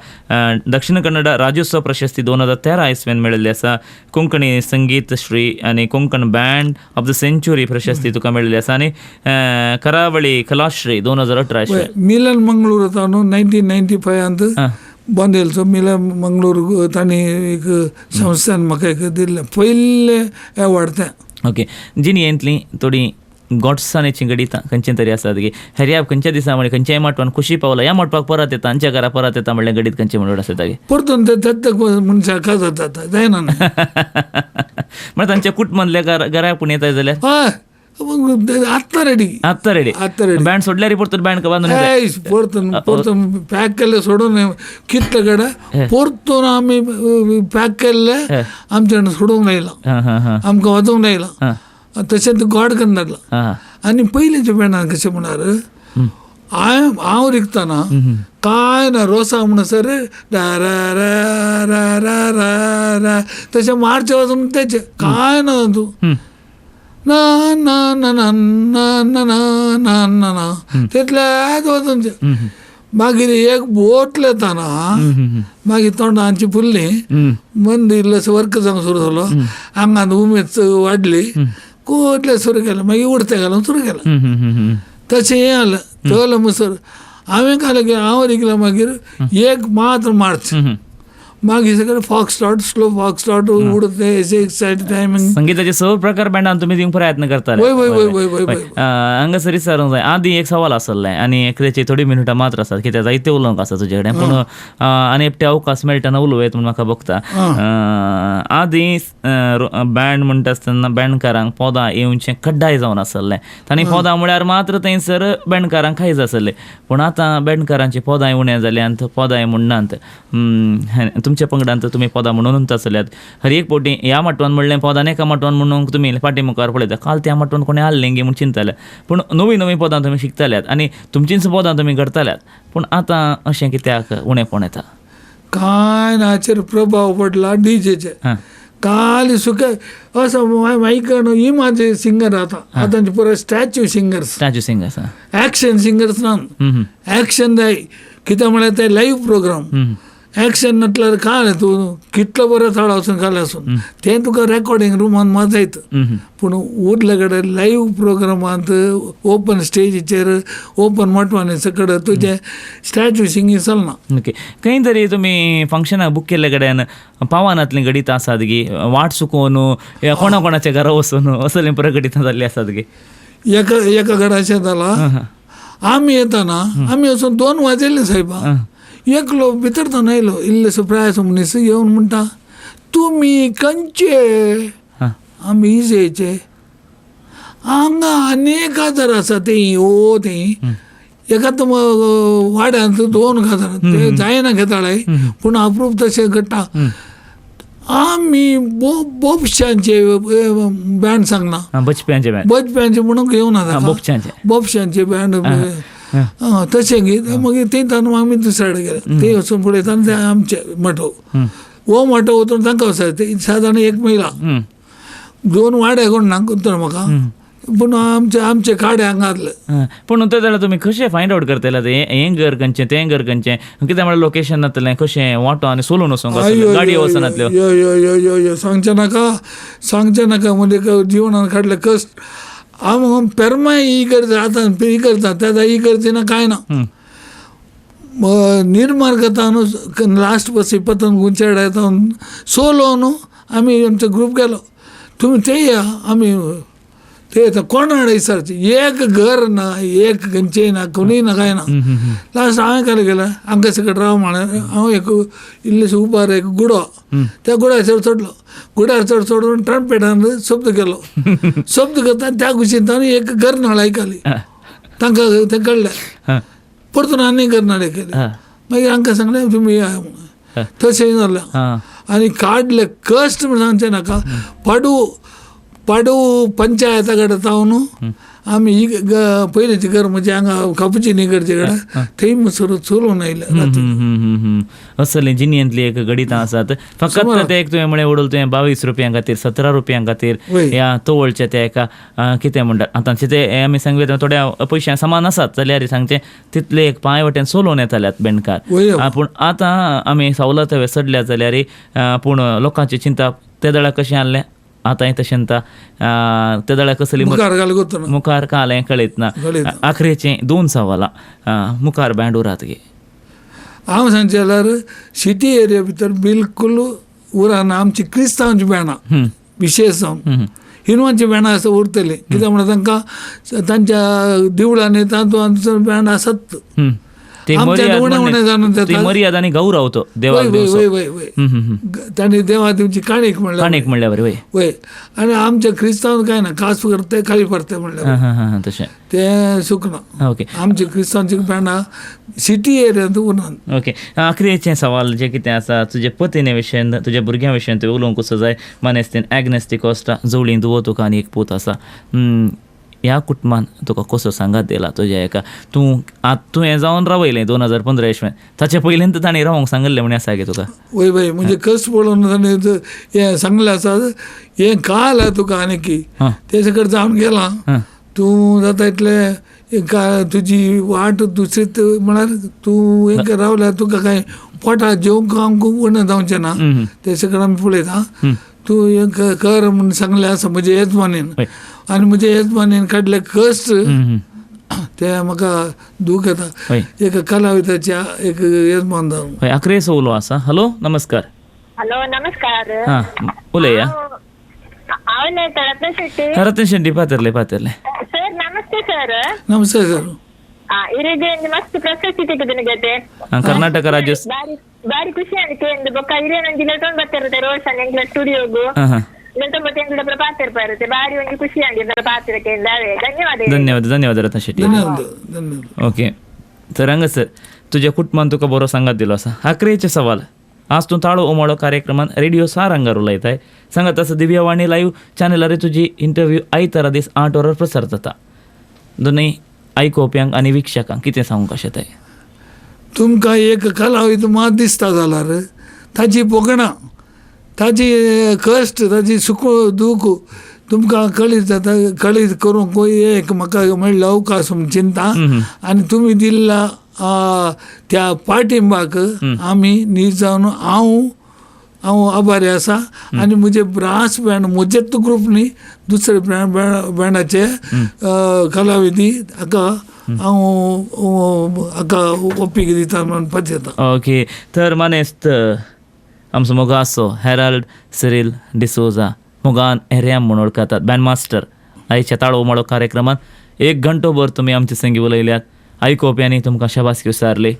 दक्षिण कन्नड राज्योत्सव प्रशस्ती 2013 इस्वेन मेळिल्ली आसा, कोंकणी संगीत श्री आनी Konkan band of the century प्रशस्ती तुका मेळिल्ली आसा आनी करावळी कलाश्री 2018 इस्वेन. मिलन मंगळूर न्हू 1995 बंदेलचो मिलन मंगळूर तांणी एक संस्थान म्हाका एक दिल्लें पयलें एवॉर्ड तें. ओके, जिणेंतली थोडी गोडसाणेची घडितां खंयचें तरी आसात की हरियाब खंयच्या दिसा म्हणजे खंयच्याय माटवान खुशी पावला ह्या माटवाक परत येता, आमच्या घरा परत येता म्हणलें घडीत खंयचें म्हणून आसता की परतून ते दत्तक मनशाक जाता जायना म्हळ्यार तांच्या कुटुंबांतल्या घरा पूण येता जाल्यार हय आत्तां रेडी, आत्तां रेडी, आत्तां रेडी. बँड सोडल्यार परतून बँड बांदून परतून परतून पॅक केल्लें सोडून कितले कडेन परतून आमी पॅक केल्लें आमच्या सोडूंक आयलां, आमकां वचूंक आयलां. तशें गोड करून धाडलां. आनी पयलींच्या बँडान कशें म्हळ्यार हांव हांव रिगतना कांय ना रोसा म्हणसर रा रा रा रा रा रा तशें मार्चे वचून तेचें कांय ना तूं ना ना ना ना ना ना ना ना ना तितल्याच वचून. मागीर एक बोटल येताना मागीर तोंडांची फुल्ली मंद इल्लोसो वर्क जावंक सुरू जालो, आंगान उमेद वाडली, कोटले सुरू केलें, मागीर उडते घालून सुरू केलें. तशें हें जालें चल मुसर हांवें घालें की हांव रिगलें. मागीर एक मात्र मार्च, मागीर सगळें fox trot, slow fox trot, उडते एक सायड टायमींग. संगीताचे सर्व प्रकार बँडान तुमी दिवंक प्रयत्न करताले. वय वय वय वय वय. हांगासर विचारूंक जाय, आदी एक सवाल आसलें आनी तेची थोडी मिनटां मात्र आसात कित्याक जायते उलोवंक आसा तुजे कडेन, पूण आनी एकटे अवकाश मेळटना उलोवं म्हूण म्हाका भोगता. आदी बँड म्हणटा आसतना बँडकारांक पदां येवचें कड्डाय जावन आसलें, तांणी पदां म्हळ्यार मात्र थंयसर बँडकारांक खायच आसलें. पूण आतां बँडकारांची पदांय उणें जालीं आनी पदांय म्हणनात. तुमच्या पंगडांत तुमी पदां म्हणून आसल्यात हर एक पोटी ह्या माटवान म्हणलें पदां एका माटवान म्हणून तुमी फाटी मुखार पळयता, काल त्या माटवान कोणें हाडलें गे म्हूण चिंतताले. पूण नवीं नवीं पदां तुमी शिकताल्यात आनी तुमचींच पदां तुमी करताल्यात. पूण आतां अशें कित्याक उणेपण येता? कांय नाचेर प्रभाव पडला डीजेचे. काल सुके असो मायकन ही माझे सिंगर आतां आतांचे पुराय statue singers, statue singers, action singers ना. एक्शन जाय कित्याक म्हळ्यार ते लायव्ह प्रोग्राम. एक्शन म्हटल्यार काय तूं कितलो बरो थळ वचून खाली आसून तें तुका रेकॉर्डिंग रुमान मजा येता, पूण उरले कडेन लायव्ह प्रोग्रामांत ओपन स्टेजीचेर ओपन माटवानी सकड तुजें स्टॅच्यू सिंगींग चलना. ओके, खंय तरी तुमी फंक्शनाक बूक केल्ले कडेन पावनातलीं घडितां आसात गी, वाट चुकोवन या कोणा कोणाच्या घरा वचून असलीं प्रकटितां जाल्लीं आसात गी? एका एका कडेन अशें जालां, आमी येताना आमी वचून 2 वाजयलीं सायबा, एकलो भितर तो आयलो इल्लोसो प्रायसो मनीस येवन म्हणटा तुमी खंयचे? आमी इजेचे. हांगा अनेक काजार आसा तें ओ तें एका वाड्यांत 2 काजार ते जायना घेताळे, पूण अप्रूप तशें घडटा. आमी बोपशांचे बँड सांगना, बजप्यांचे म्हणून घेवना, बोपशांचे बँड तशें गी. मागीर थंय ताणून आमी दुसऱ्या कडेन गेले, थंय वचून पळयता ते आमचे माटोव हो माटोव वचून तांकां वचता ते सादारण 1 मैला 2 वाडे कोण ना कोत्तर म्हाका, पूण आमचे आमचे काडे हांगा आसले. पूण ते जाल्यार तुमी कशें फायंड आवट करतले तें हें घर खंयचें तें घर खंयचें? कित्याक म्हळ्यार लोकेशन नातलें, कशें वाटो आनी सोलून वचूंक गाडी वचनातल्यो. यो यो यो सांगचें नाका, सांगचें नाका. म्हणजे जिवनान काडले कश्ट. हांव पेरमाय ही करता आतां ही करता तेन्ना ही करची ना कांय ना. निर्मार्ग न्हू लास्ट बस पतन गुंचेड सोलो न्हू आमी आमचो ग्रूप गेलो, तुमी ते या आमी ते कोण हाडा एक घर ना, एक खंयचें ना, कोणूय ना, कांय ना. लास्ट हांवें काल गेलें हांगा सकट राव म्हळें, हांव एक इल्लेसो उबार एक गुडो, त्या गुड्याचेर चडलो, गुड्यार चड चडून ट्रम्पेटान शब्द केलो, शब्द करता त्या कुशीन ताणें एक गर्नाळ आयकली, तांकां तें कळ्ळें, परतून आनी गर्नाळ केली. मागीर हांकां सांगलें तुमी या म्हणून. तशें जालें. आनी काडले कश्ट म्हण सांगचें नाका. पाडू पाडू पंचायता कडेन जावन आमी ही पयलींचें घर म्हणजे हांगा कापुचिनी इगर्जे कडेन थंय म्हणसर चलोवन आयले. असली जिणेंतली एक गणितां आसात. फकत ते एक तुवें म्हळें उडोल तुवें 22 रुपयां खातीर 17 रुपयां खातीर ह्या तवळच्या त्या एका कितें म्हणटात आतांचे ते आमी सांगूया थोड्या पयशां समान आसात जाल्यार सांगचें तितले एक पांय वटेन चलोवन येताल्यात बँडकार. पूण आतां आमी सवलत चडल्या जाल्यार पूण लोकांची चिंता ते दळा कशें आहलें आतांय तशें ते दळा कसली मुखार काल हें कळयत ना. आखरेचें 2 सवालां मुखार बँड उरात गे. हांव सांगचें जाल्यार सिटी एरिया भितर बिलकूल उरना आमची क्रिस्तांवची बँडां, विशेश जावन हिंदवांची बँडां आसा उरतलीं. कित्याक म्हणल्यार तांकां तांच्या देवळांनी तातूंत बँड आसात. मर्यादा आनी गौरव तो देवाक तांणी देवा दिवची काणीक म्हणल्यार काणीक म्हणल्यार वय वय. आनी आमच्या क्रिस्तांव काय ना कास करते खाली पडते म्हणल्यार तशें तें सुकना. ओके, आमच्या क्रिस्तांवची बँडां सिटी एरियांत उरना. ओके, आखरीचें सवाल जें कितें आसा तुजे पतीने विशयन तुज्या भुरग्यां विशयन तुवें उलोवंक कसो जाय. मानेस्तीन एग्नेस डिकोस्टा जोवळी दुवो तुका आनी एक पूत आसा. ह्या कुटुंबान तुका कसो सांगात दिला तुज्या एका तूं आतां तुवें जावन रावयलें 2015 इस्वेन ताचे पयलीं तर ताणें रावंक सांगिल्लें म्हण आसा गे तुका? वय वय, म्हणजे कश्ट पळोवन ताणें हें सांगलें आसा हें काल तुका आनी की तेजे कडेन जावन गेलां तूं जाता इतलें तुजी वाट दुसरीत म्हळ्यार तूं एक रावल्यार तुका कांय पोटा जेवंक आमकां उणें जावचें ना तेजे कडेन आमी पळयता तूं एक कर म्हूण सांगलें आसा म्हजे येजमानीन. आनी म्हजे येजमानीन काडले कश्ट ते म्हाका दूख येता एका कलाविदाच्या एक येजमान जावन. आखरेचो उलो आसा. हॅलो नमस्कार. हॅलो नमस्कार. हां उलया. हांव रत्न शेट्टी. रत्न शेट्टी पातरले पातरले. सर नमस्ते सर. नमस्ते सर. ಇರಿಗೆ ಮಸ್ತ್ ಪ್ರಶಸ್ತಿ ತೆಗೆದು ಕರ್ನಾಟಕ ರಾಜ್ಯ ಬಾರಿ ಬಾರಿ ಖುಷಿ ಆಯ್ತು ಎಂದು ಬೊಕ್ಕ ಹಿರಿಯ ನಂಜಿ ಲೆಟೊಂದು ಬರ್ತಿರುತ್ತೆ ರೋಷನ್ ಎಂಗ್ಲ ಸ್ಟುಡಿಯೋಗು ಲೆಟೊಂಬತ್ತು ಎಂಗ್ಲ ಪಾತ್ರ ಇರುತ್ತೆ ಬಾರಿ ಒಂದು ಖುಷಿ ಆಗಿದೆ ಪಾತ್ರಕ್ಕೆ. ಧನ್ಯವಾದ ಧನ್ಯವಾದ ಧನ್ಯವಾದ रत्न शेट्टी. ओके, तर हांगासर तुज्या कुटुंबान तुका बरो सांगात दिलो आसा. आखरेचें सवाल आज तूं ताळो उमाळो कार्यक्रमान रेडियो सारंगार उलयताय सांगात आसा दिव्यवाणी लायव्ह चॅनलार तुजी इंटरव्यू आयतारा दीस 8 वरार प्रसार जाता. दोनूय आयकोवप्यांक आनी वीक्षकांक कितें सांगूंक शकताय? तुमकां एक कलाविद मात दिसता जाल्यार ताची भोगणां ताची कश्ट ताची सुख दूख तुमकां कळीत जाता. कळीत करूंक एक म्हाका मेळ्ळो अवकाश म्हूण चिंता आनी तुमी दिल्ल्या त्या पाठिंबाक आमी नीज जावन हांव हांव आभारी आसा. आनी म्हजे ब्रास बँड म्हजेच ग्रूप न्ही दुसरे बँडाचे कलाविधी हाका हांव हाका ओपीक दिता म्हूण पचयता. ओके, तर मानेस्त आमचो मोगासो हेराल्ड सिरील डिसोजा मोगान एरियाम म्हूण वळखतात बँड मास्टर आयच्या ताळो उमाळो कार्यक्रमात 1 घंटोभर तुमी आमचे संगी उलयल्यात. आयकोवप्यांनी तुमकां शाबासकी विचारली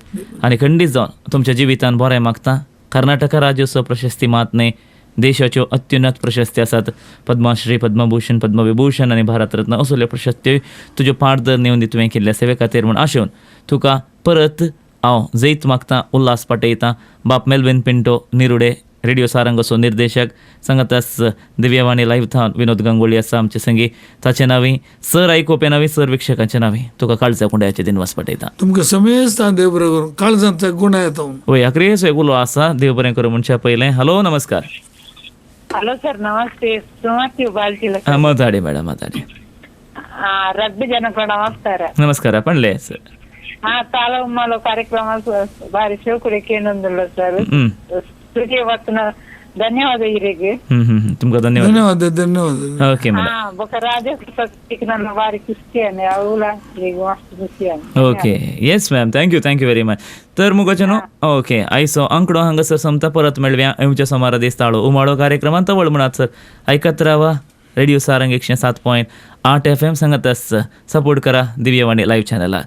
आनी खंडीत जावन तुमच्या जिवितान बरें मागता. कर्नाटक राज्योत्सव प्रशस्ती मात न्हय देशाच्यो अत्युन्नत प्रशस्ती आसात पद्मश्री पद्मभूषण पद्मविभूषण आनी भारतरत्न असल्यो प्रशस्त्यो तुज्यो पाडदर नेवन तुवें केल्ल्या सेवे खातीर म्हूण आशेवन तुका परत हांव जैत मागता, उल्हास पाटयता. बाप मेल्विन पिंटो निरुडे रेडिओ सारंगाचो निर्देशक सांगातास दिव्यवाणी लायव्ह थावन विनोद गंगोळी आसा आमचे संगी. ताचे नांवी सर आयकोवप्या नांवी सर वीक्षकांचे नांवी तुका काळजा कुंड्याचे दिनवास पाटयता. तुमकां समेस्तां देव बरें करूं, काळजांतल्या गुणा येता. वय आखरेचो एक उलो आसा देव बरें करूं म्हणच्या पयलें. हॅलो नमस्कार. हॅलो सर नमस्ते. सुमती बालची. माताडी मॅडम माताडी. रग्बी ಜನಕ್ಕೆ ನಮಸ್ಕಾರ. ನಮಸ್ಕಾರ ಪಂಡ್ಲೆ ಸರ್. ಹಾ, ತಾಳ ಉಮ್ಮಾಲೋ ಕಾರ್ಯಕ್ರಮ ಬಾರಿ ಶಿವಕುಡಿ ಕೇಂದ್ರ ಸರ್ ಸ್ಟುಡಿಯೋ ವರ್ತನ ಧನ್ಯವಾದ ಇರಿಗೆ. ತುಮಕ ಧನ್ಯವಾದ ಧನ್ಯವಾದ ಧನ್ಯವಾದ. Okay madam. ಬೊಕ ರಾಜೇಶ್ ನನ್ನ ಬಾರಿ ಖುಷಿಯಾನೆ ಅವಳ ಈಗ ಮಸ್ತ್ ಖುಷಿಯಾನೆ. Okay yes ma'am, thank you thank you very much. तर मुगाचें न्हू ओके आयचो आंकडो हांगासर सोमता परत मेळव्या येवच्या सोमारा दीस ताळो उमाळो कार्यक्रमान तवळ म्हणात सर आयकत रावा रेडिओ सारंग 107.8 FM सांगत सपोर्ट करा दिव्यवाणी लाईव्ह चॅनलाक.